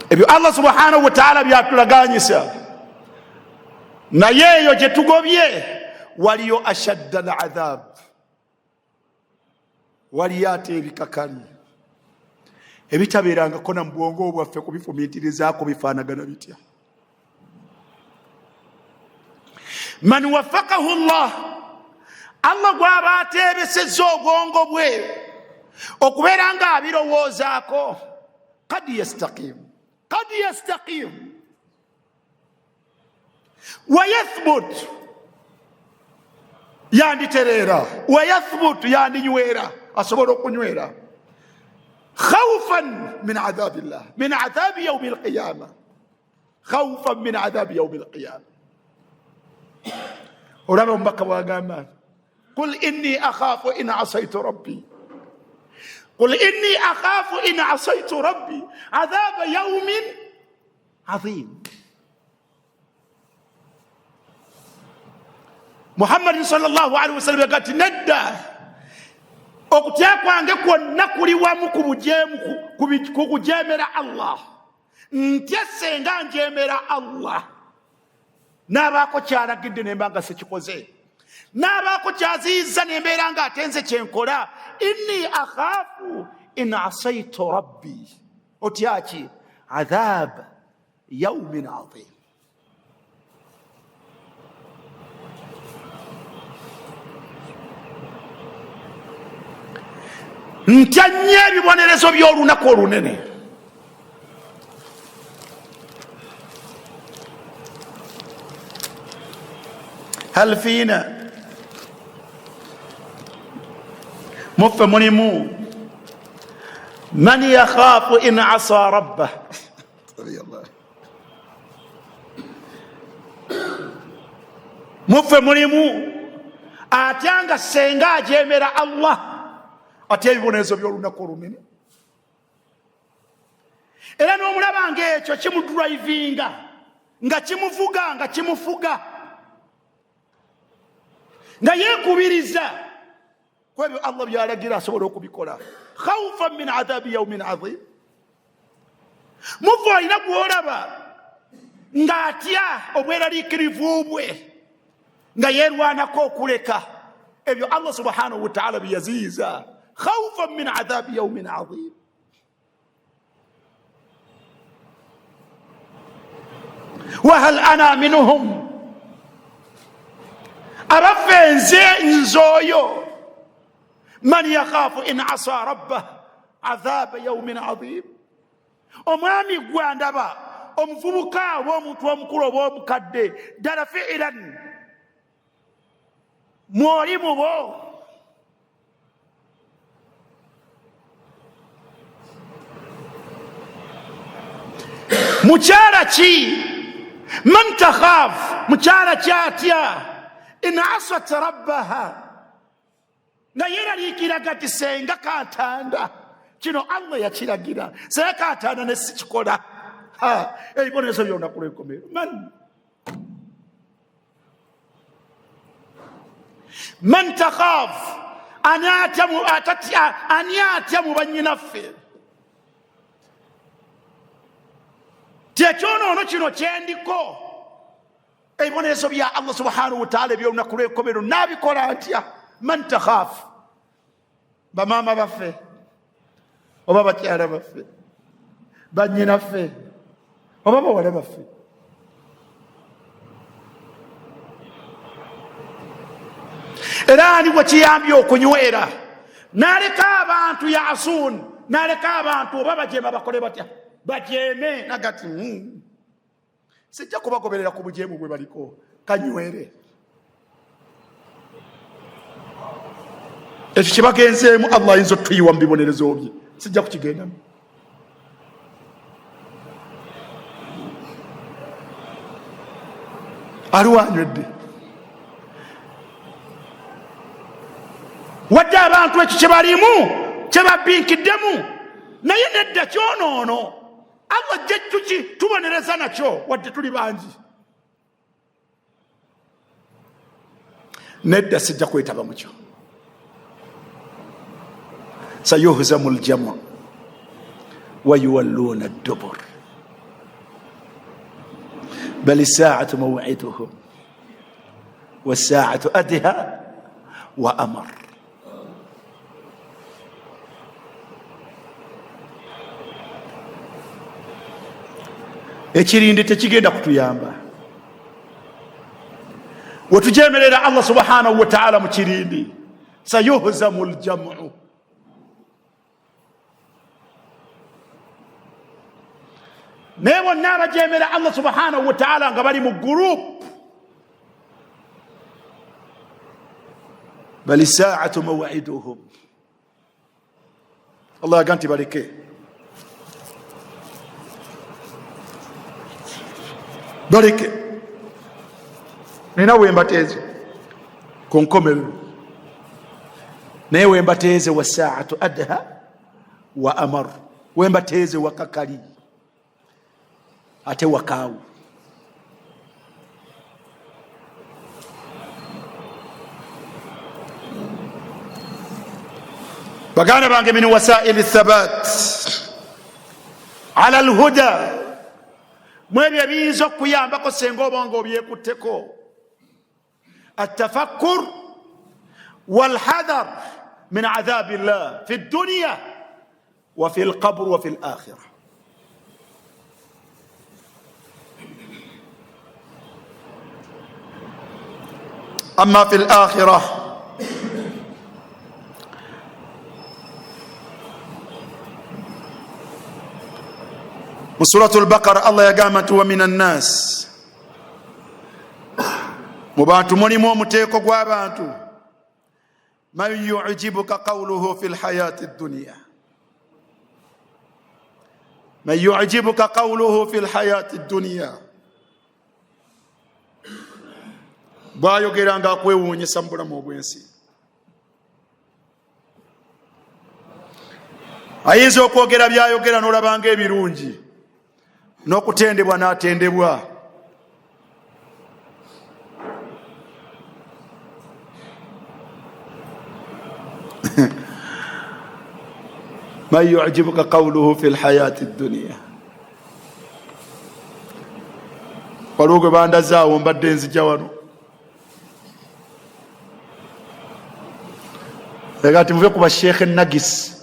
Ebyo Allah subhanahu wataala byatulaganyisa, naye eyo gye tugobye waliyo ashadda al adhab, waliyo ate ebikakali ebitabeerangako na mu bwongo bwaffe kubifumiitirizaako bifaanagana bitya. Man wafakahu llah, Allah gw'aba ateebesezza obwongo bwe okubeera nga abirowoozaako, kad yastaqim, kad yastaqim wayathbut, yanditereera, wayathbut, yandinywera, asobola okunywera, khawfan min adhabi llah, min adhabi yaumi alqiyama, khawfan min adhabi yaumi alqiyama. Olaba omubaka bwagamba, qul inni akhafu in asaitu rabbi, qul inni akhafu in asaitu rabbi adhaba yaumin adhim. Muhammadin sallallahu alaihi wasallam yaga ti nedda, okutya kwange kwonna kuli wamu ku bujeemu, ku kujemera Allah. Ntya senga njemera Allah n'abaako kyalagidde nemba nga sikikoze, n'abaako kyaziyiza nembeera nga ate nze kyenkola. Inni akhafu in asaitu rabbi, otyaki adhab yaumin adhim. Ntya nnyo ebibonerezo by'olunaku olunene. Hal fiina, muffe mulimu man yakhafu in asa rabbah. Muffe mulimu atya nga senga ajemera Allah, atya ebibonerezo by'olunaku olunene, era n'omulaba ng'ekyo kimudrivinga, nga kimuvuga, nga kimufuga, nga yeekubiriza ku ebyo Allah byalagira asobola okubikola, khaufan min adhabi yaumin adhim. Mufu alina gwolaba ng'atya obweraliikirivu bwe, nga yeerwanako okuleka ebyo Allah subhanahu wataala byeyaziyiza, khaufan min adhabi yaumin adhim. Wahal ana minhum, abaffe nze nze oyo man yakhafu in asa rabbah adhaba yaumin adhim. Omwami gwandaba, omuvubuka oba omuntu omukulu oba omukadde, ddala fiilan mwoli mubo? Mukyala ki man takhaf, mukyala kyatya in asat rabbaha, nga yeraliikiraga ti senga katanda kino Allah yakiragira, senga katanda nesikikola, ebibonerezo byolunaku lwenkomero. Man takhaf, ani atya mu bannyinaffe ti ekyonoono kino kyendiko, ebibonerezo bya Allah subhanahu wataala ebyolunaku lwenkomero nabikola ntya? Man takhaf, bamaama baffe oba bakyala baffe, bannyinaffe oba bawala baffe, era ani gwe kiyambye okunywera n'aleka abantu yasuun, n'aleka abantu oba bajeema bakole batya, bajeeme nagati sijja kubagoberera ku bujeemu bwe baliko, kanywere. Ekyo kyebagenzeemu Allah ayinza otuyiwa mu bibonerezo bye, sijja kukigendamu. Aliwo anywedde wadde abantu ekyo kyebalimu kyebabinkiddemu, naye nedda kyonoono Allah jja tuki tubonereza nakyo wadde tuli bangi. Nedda sijja kwetaba mukyo. Sayuhzamu ljamu wayuwalluuna ddubur bal saatu mawiduhum wassaatu adha wa amar. Ekirindi tekigenda kutuyamba wetujemerera Allah subhanahu wataala mu kirindi. Sayuhzamu ljamu, naye bonna abajemera Allah subhanahu wataala nga bali mu gurupu, bal saatu mawiduhum, Allah yaga nti baleke baleke, nina wembateeze ku nkomerero, naye wembateeze wa saatu adha wa amar, wembateeze wakakali ate wakaawu. Baganda bange, min wasaili thabat ala lhuda, mwebyo ebiyinza okuyambako senga oba nga obyekutteko, atafakkur walhadhar min adhabi llah fi dduniya wa fi lqabr wa fi lakhira. Amma fi lakhira, mu suratu lbaqara Allah yagamba nti wa min annas Mu bantu mulimu omuteeko gw'abantu, man yujibuka qawluhu fi lhayati dduniya, man yujibuka qawluhu fi lhayati dduniya, bwayogera nga akwewuunyisa mu bulamu obw'ensi. Ayinza okwogera byayogera n'olabanga ebirungi, n'okutendebwa n'atendebwa. Man yujibuka qawluhu fi lhayati dduniya. Waliwo gwe bandazaawo, mbadde nzija wano ega ti muve ku basheekhe nagisi.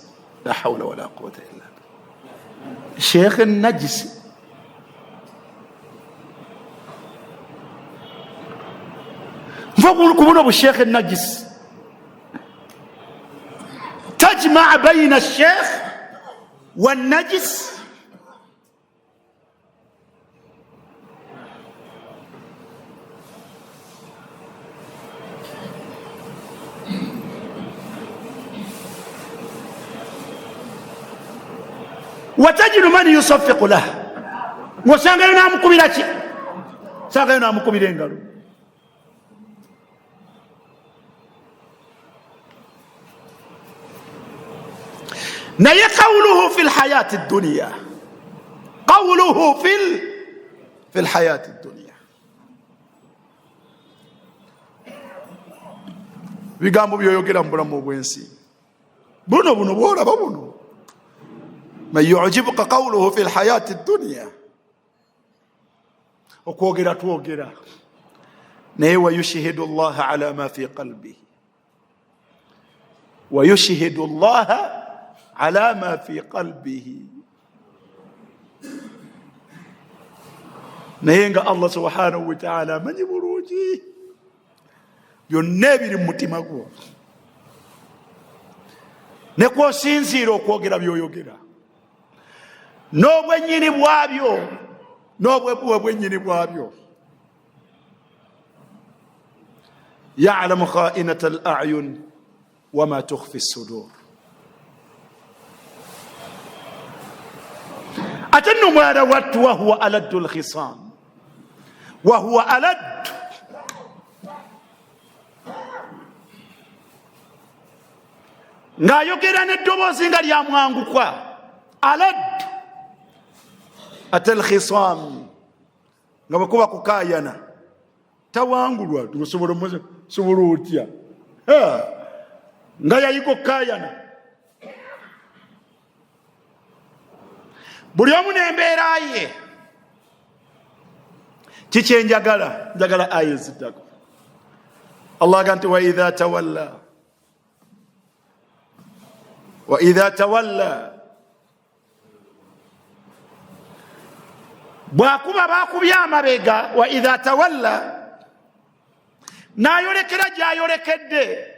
La haula wala quwata illa billah. Sheekhe nagisi nva ku buno busheekhe nagisi, tajmaa baina sheekh wanajis. Watajidu man yusafiku lah, ngosangayo namukubira ki, sangayo namukubira engalo. Naye qawluhu fi lhayati dduniya, qawluhu fi lhayati dduniya, bigambo byoyogera mu bulamu obwensi buno buno bwolaba buno. Man yujibuka qawluhu fi lhayati dduniya, okwogera twogera, naye wayushhidu llaha ala ma fi qalbihi, wayushhidu llaha ala ma fi qalbihi, naye nga Allah subhanahu wataala amanyi bulungi byonna ebiri mu mutima gwo nekwosinziira okwogera byoyogera, n'obwennyini bwabyo, n'obwebwennyini bwabyo. Yalamu khainata al ayun wama tukhfi sudur. Ate nno omulala wattu, wahuwa aladdu lkhisam, wahuwa aladdu ng'ayogera n'eddoboozi nga lyamwangukwa, aladdu ate lkhisam, nga bwe kuba kukaayana tawangulwa. Sobola otya nga yayiga okukaayana? Buli omu n'embeera ye. Kikyenjagala, njagala aya eziddako. Allah aga nti waidha tawalla, waidha tawalla, bwakuba bakubye amabega, wa idha tawalla, nayolekera gyayolekedde.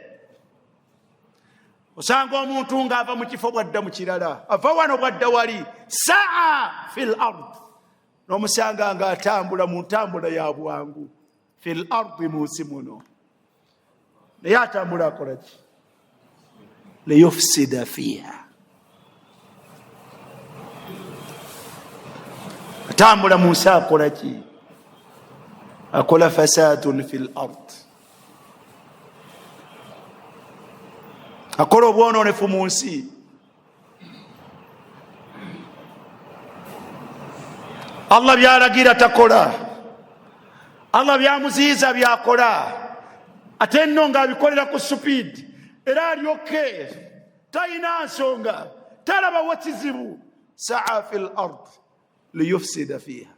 Osanga omuntu ng'ava mu kifo bwadda mu kirala, ava wano bwadda wali, saa fi l ard, n'omusanga ng'atambula mu ntambula ya bwangu, fi l ardi, mu nsi muno, naye atambula akola ki? Liyufsida fiha, atambula mu nsi akola ki? Akola fasadun fi l ard, akola obwononefu mu nsi. Allah byalagira takola, Allah byamuziyiza byakola, ate nno ng'abikolera ku supiidi, era alyoke talina nsonga, talabawo kizibu. Saa fi l ard liyufsida fiha.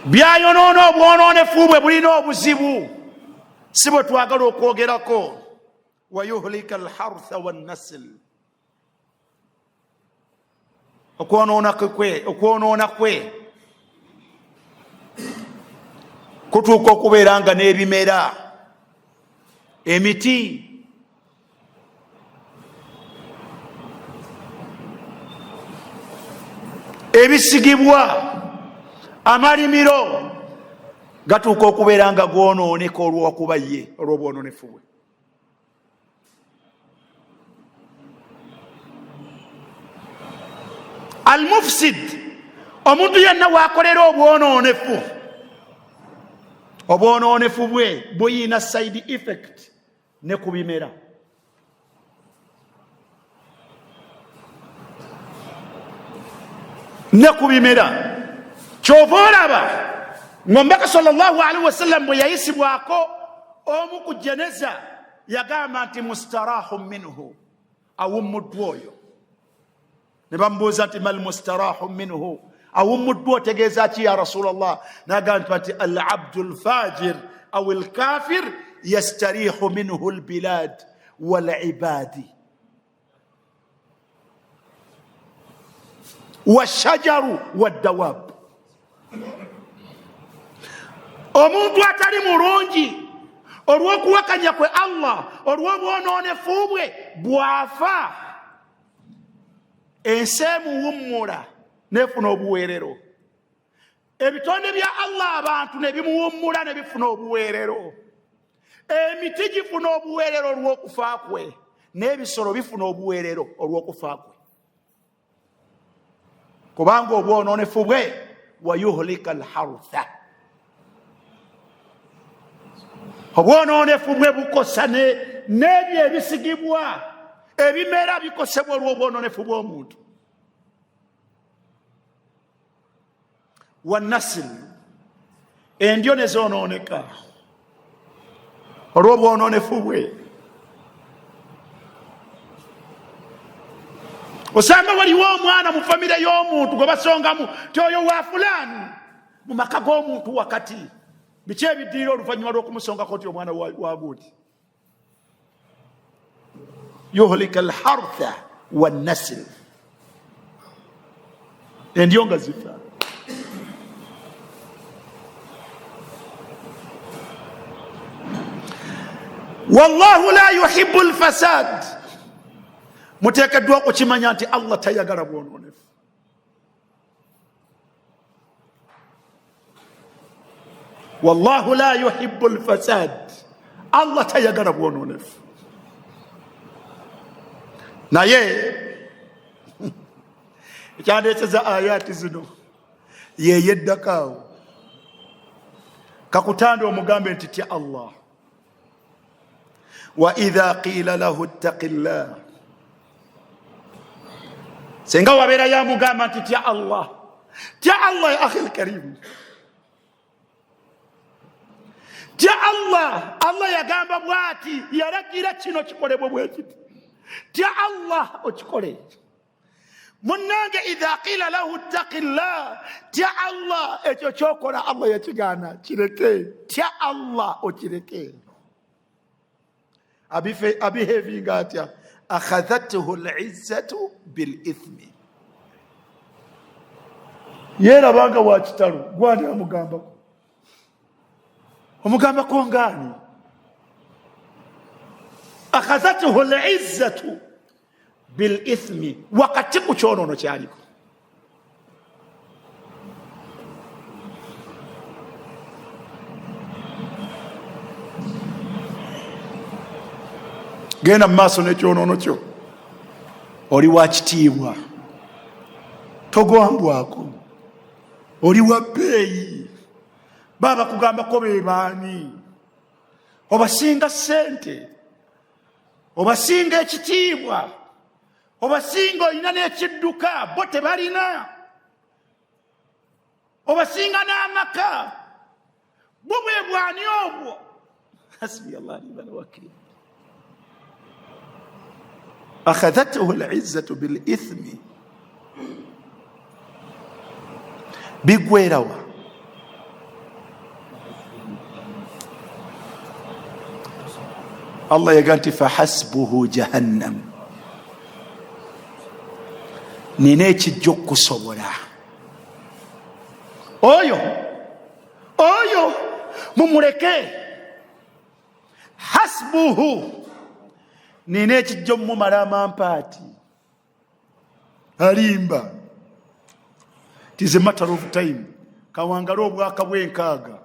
Byayonoona, obwonoonefu bwe bulina obuzibu, si bwe twagala okwogerako. Wayuhlika alhartha wannasl, okwonoona kwe kutuuka okubeera nga n'ebimera, emiti Ebisigibwa, amalimiro gatuuka okubeera nga gwonooneka olwokuba ye, olw'obwononefu bwe. Al mufsid, omuntu yenna wakolera obwononefu, obwononefu bwe buyina side effect ne ku bimera. Ne ku bimera. Kyova olaba ng'omubaka sallallahu alaihi wasallam bwe yayisibwako omu ku jeneza yagamba nti mustarahu minhu, awummuddwa oyo. Ne bamubuuza nti mal mustarahu minhu, awummuddwa otegeeza ki ya rasulallah? Nagamba nti al abdu lfajir au lkafir yastarihu minhu lbilad walibadi washajaru waddawab. Omuntu atali mulungi olw'okuwakanya kwe Allah, olw'obwononefu bwe, bw'afa ensi emuwummula nefuna obuweerero, ebitonde bya Allah abantu ne bimuwummula ne bifuna obuweerero, emiti gifuna obuweerero olw'okufa kwe, n'ebisolo bifuna obuweerero olw'okufa kwe, kubanga obwononefu bwe wayuhlika alharutha, obwononefu bwe bukosa n'ebyo ebisigibwa, ebimera bikosebwa olw'obwononefu bw'omuntu. Wanasiri, endyo ne zonooneka olw'obwononefu bwe. Osanga waliwo omwana mu famire y'omuntu gwe basongamu ti oyo wa fulaani mu maka g'omuntu wakati. Biki ebiddirira oluvannyuma lw'okumusongako nti omwana wa gundi? Yuhlika alhartha wannasil, endyo nga zifa. Wallahu la yuhibu lfasad, muteekeddwa okukimanya nti Allah tayagala bwononefu. Wallahu la yuhibu lfasad, Allah tayagala bwononefu. Naye ekyandeteza ayati zino yeyeddakaawo kakutanda omugambe nti tya Allah. Wa idha qila lahu ttaqi llah, senga wabeera yamugamba nti tya Allah, tya Allah ya akhi lkarim, tya Allah. Allah yagamba bwati, yalagira kino kikolebwe bwekiti, tya Allah okikole. Munnange, idha qila lahu ttaqi llah, tya Allah, ekyo kyokola Allah yakigaana, kireke, tya Allah okireke. Abihevinga atya? Akhadhathu lizzatu bilithmi, yerabanga wa kitalo. Gwani amugambako? Omugambako ngaani? Akhadhathu lizzatu bilithmi, wakati ku kyonono kyaliko. Genda mu maaso n'ekyonono kyo, oli wa kitiibwa, togambwako, oli wa bbeeyi. Baba bakugambako bebaani? Obasinga ssente, obasinga ekitiibwa, obasinga olina n'ekidduka, bo tebalina, obasinga n'amaka, bo bwe bwani obwo? Hasbi Allah ni'mal wakil. Akhadhathu al-izzatu bil ithmi, bigwerawa? Allah yaga nti fahasbuhu jahannam, nina ekijja okukusobola oyo oyo mumuleke. Hasbuhu, nina ekijja omumala amampaati. Alimba. It is a matter of time. Kawangale obwaka bw'enkaaga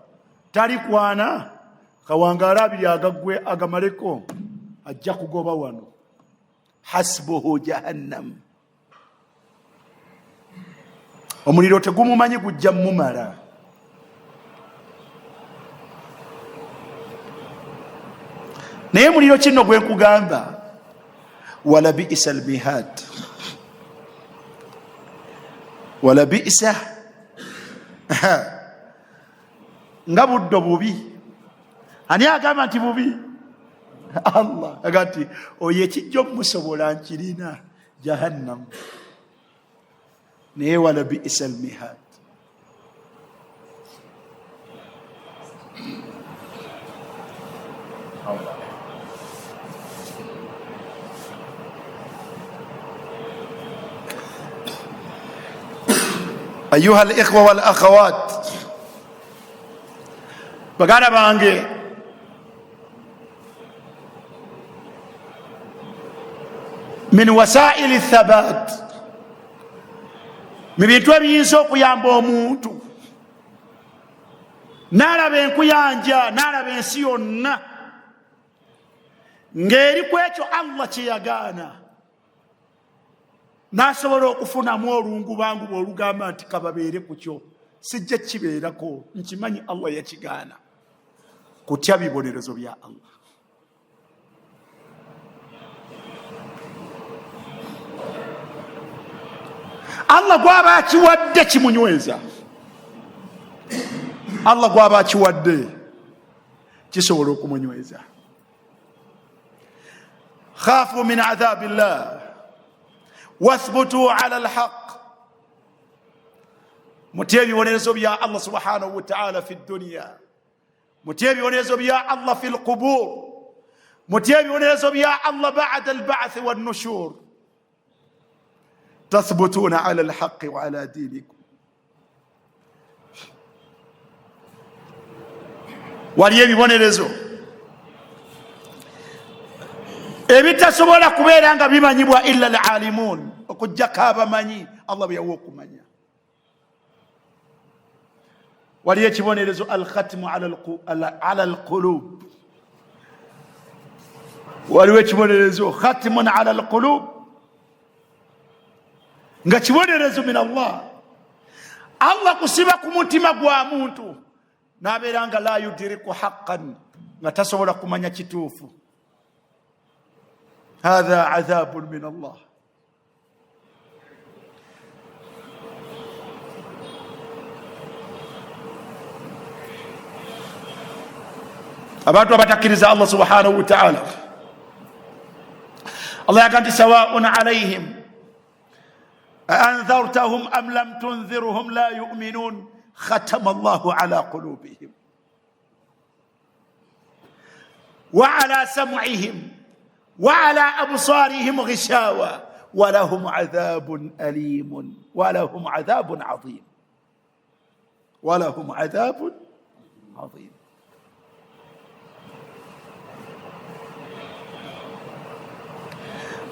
talikwana, kawangale abiri agaggwe agamaleko, ajja kugoba wano. Hasbuhu jahannam, omuliro tegumumanyi, gujja mumala. Naye muliro kino gwe nkugamba, wala bisa almihad, wala bisa, nga buddo bubi. Ani agamba nti bubi? Allah aga nti oyo ekijja omusobola nkirina jahannam, naye wala bisa almihad. Ayuha alikhwa wal akhawat, baganda bange, min wasaili thabat, mu bintu ebiyinza okuyamba omuntu n'alaba enkuyanja, n'alaba ensi yonna ng'eri ku ekyo Allah kye yagaana, n'asobola okufunamu olungubanguba olugamba nti kababeere ku kyo, sijja kibeerako, nkimanyi Allah yakigaana. Kutya bibonerezo bya Allah. Allah gwaba akiwadde kimunyweza, Allah gwaba akiwadde kisobola okumunyweza. Khafu min adhabi llah wathbutu ala lhaq, mutye ebibonerezo bya Allah subhanahu wataala fi dduniya, mutye ebibonerezo bya Allah fi lqubur, mutye ebibonerezo bya Allah bada albathi wannushur. Tathbutuna ala lhaqi wa ala dinikum. Waliyo ebibonerezo ebitasobola kubeera nga bimanyibwa illa alalimun, okugjako abamanyi Allah bwe yawa okumanya. Waliyo ekibonerezo alkhatmu ala alqulub, waliwo ekibonerezo khatmun ala alqulub, nga kibonerezo min Allah. Allah kusiba ku mutima gwa muntu n'abeera nga la yudiriku haqqan, nga tasobola kumanya kituufu. Hatha adhabun min Allah. Abantu abatakkiriza Allah subhanahu wataala, Allah yaga nti sawaun alaihim aandhartahum am lam tundhirhum la yuminun, khatama llahu ala qulubihim wa ala sam'ihim wa ala absarihim ghishawa walahum adhabun alimun walahum adhabun adhim walahum adhabun adhim.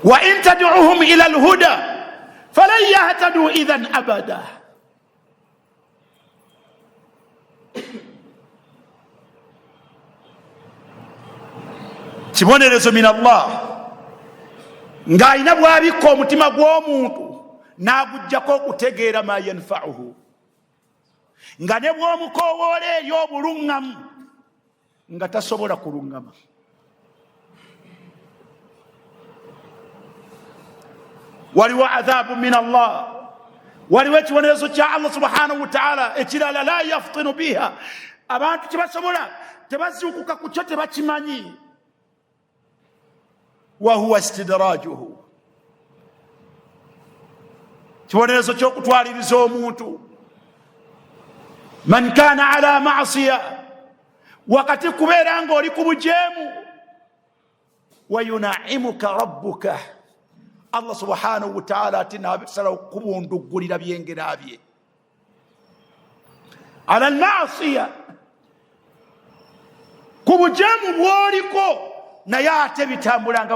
Wa in tad'uhum ila alhuda falan yahtadu idhan abada. Kibonerezo min Allah ng'alina bw'abikka omutima gw'omuntu n'aguggyako okutegeera ma yanfauhu, nga ne bw'omukoowoola eri obuluŋŋamu nga tasobola kuluŋŋama. Waliwo adhabu min Allah, waliwo ekibonerezo kya Allah subhanahu wataala ekirala, la yaftinu biha, abantu tebasobola, tebazuukuka ku kyo, tebakimanyi. Wahuwa istidrajuhu, kibonerezo ky'okutwaliriza omuntu. Man kana ala masiya, wakati kubeera ng'oli ku bujeemu, wayunaimuka rabbuka, Allah subhanahu wataala ate nasalawo kubunduggulira byengera bye ala almasiya, ku bujeemu bwoliko, naye ate bitambula nga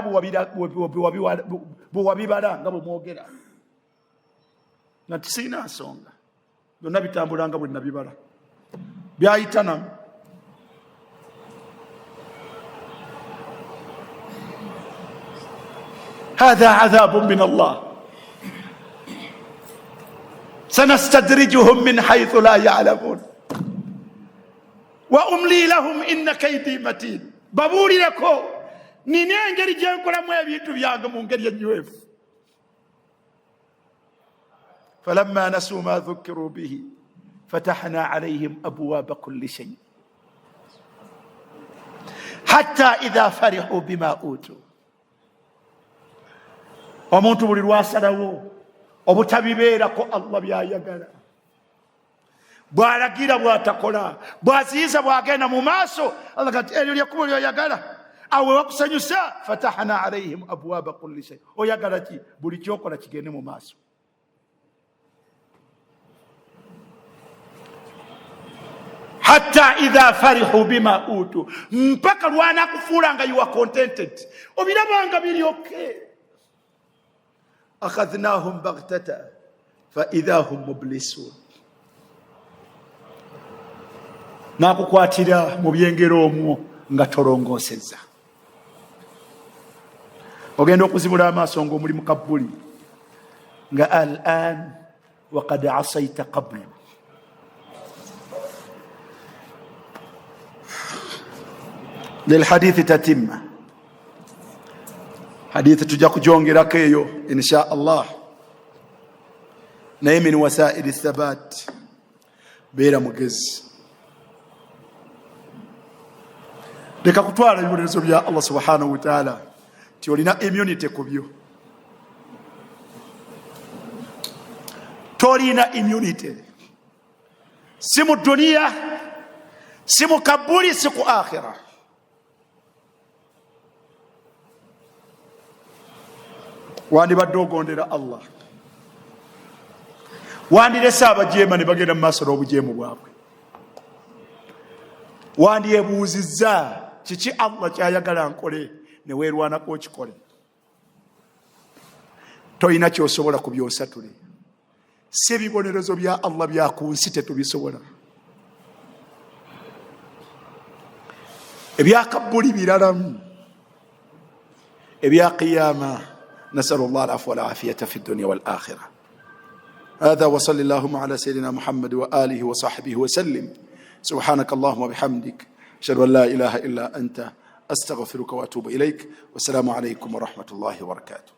bwewabibala, nga bwemwogera nga tisiina nsonga. Byonna bitambula nga bwe nabibala. Byayitanamu. Hatha adhabu min Allah sanastadrijuhum min haythu la ya'lamun wa umli lahum inna kaidi matin. Babuulireko nina engeri gyenkolamu ebintu byange mu ngeri ennywevu. Falamma nasu ma dhukiru bihi fatahna alayhim abwaba kulli shay hatta idha farihu bima utu. Omuntu buli lwasalawo obutabibeerako Allah byayagala, bwalagira bwatakola, bwaziyiza bwagenda mu maaso, Allah kati eryo lyekkubo lyoyagala, awe wakusanyusa. Fatahna alayhim abwaba kulli shay. Oyagala ki? Buli kyokola kigende mu maaso. Hatta idha farihu bima utu, mpaka lwanakufuula nga you are contented, obirabanga biri okay. Akhadhnahum baghtata fa idha hum mublisun. Nakukwatira mu byengero omwo nga tolongoosezza. Ogenda okuzibula amaaso ng'omuli mu kabbuli nga al an waqad asaita qablu. Lilhadithi tatimma, hadithi tujja kujongerako eyo insha Allah. Naye min wasaili thabat, beera mugezi, leka kutwala ebibonerezo bya Allah subhanahu wa ta'ala ti olina immunity ku byo. Tolina immunity, si mu duniya, si mu kabuli, si ku akhira. Wandibadde ogondera Allah, wandirese abajeema ne bagenda mu maaso n'obujeemu bwabwe, wandyebuuzizza kiki Allah kyayagala nkole ne weerwanako okikole. Tolina kyosobola ku byonsatule, si ebibonerezo bya Allah bya ku nsi tetubisobola. Ebyakabbuli biralamu, ebya qiyama. Nasalu llah alafu walafiyata fi dunia wal akhira. Hadha wa salli allahumma ala sayyidina Muhammad wa alihi wa sahbihi wa sallim. Subhanaka allahumma bihamdik, ashhadu an la ilaha illa anta, astaghfiruka wa atubu ilaik. Wassalamu alaykum wa rahmatullahi wa barakatuh.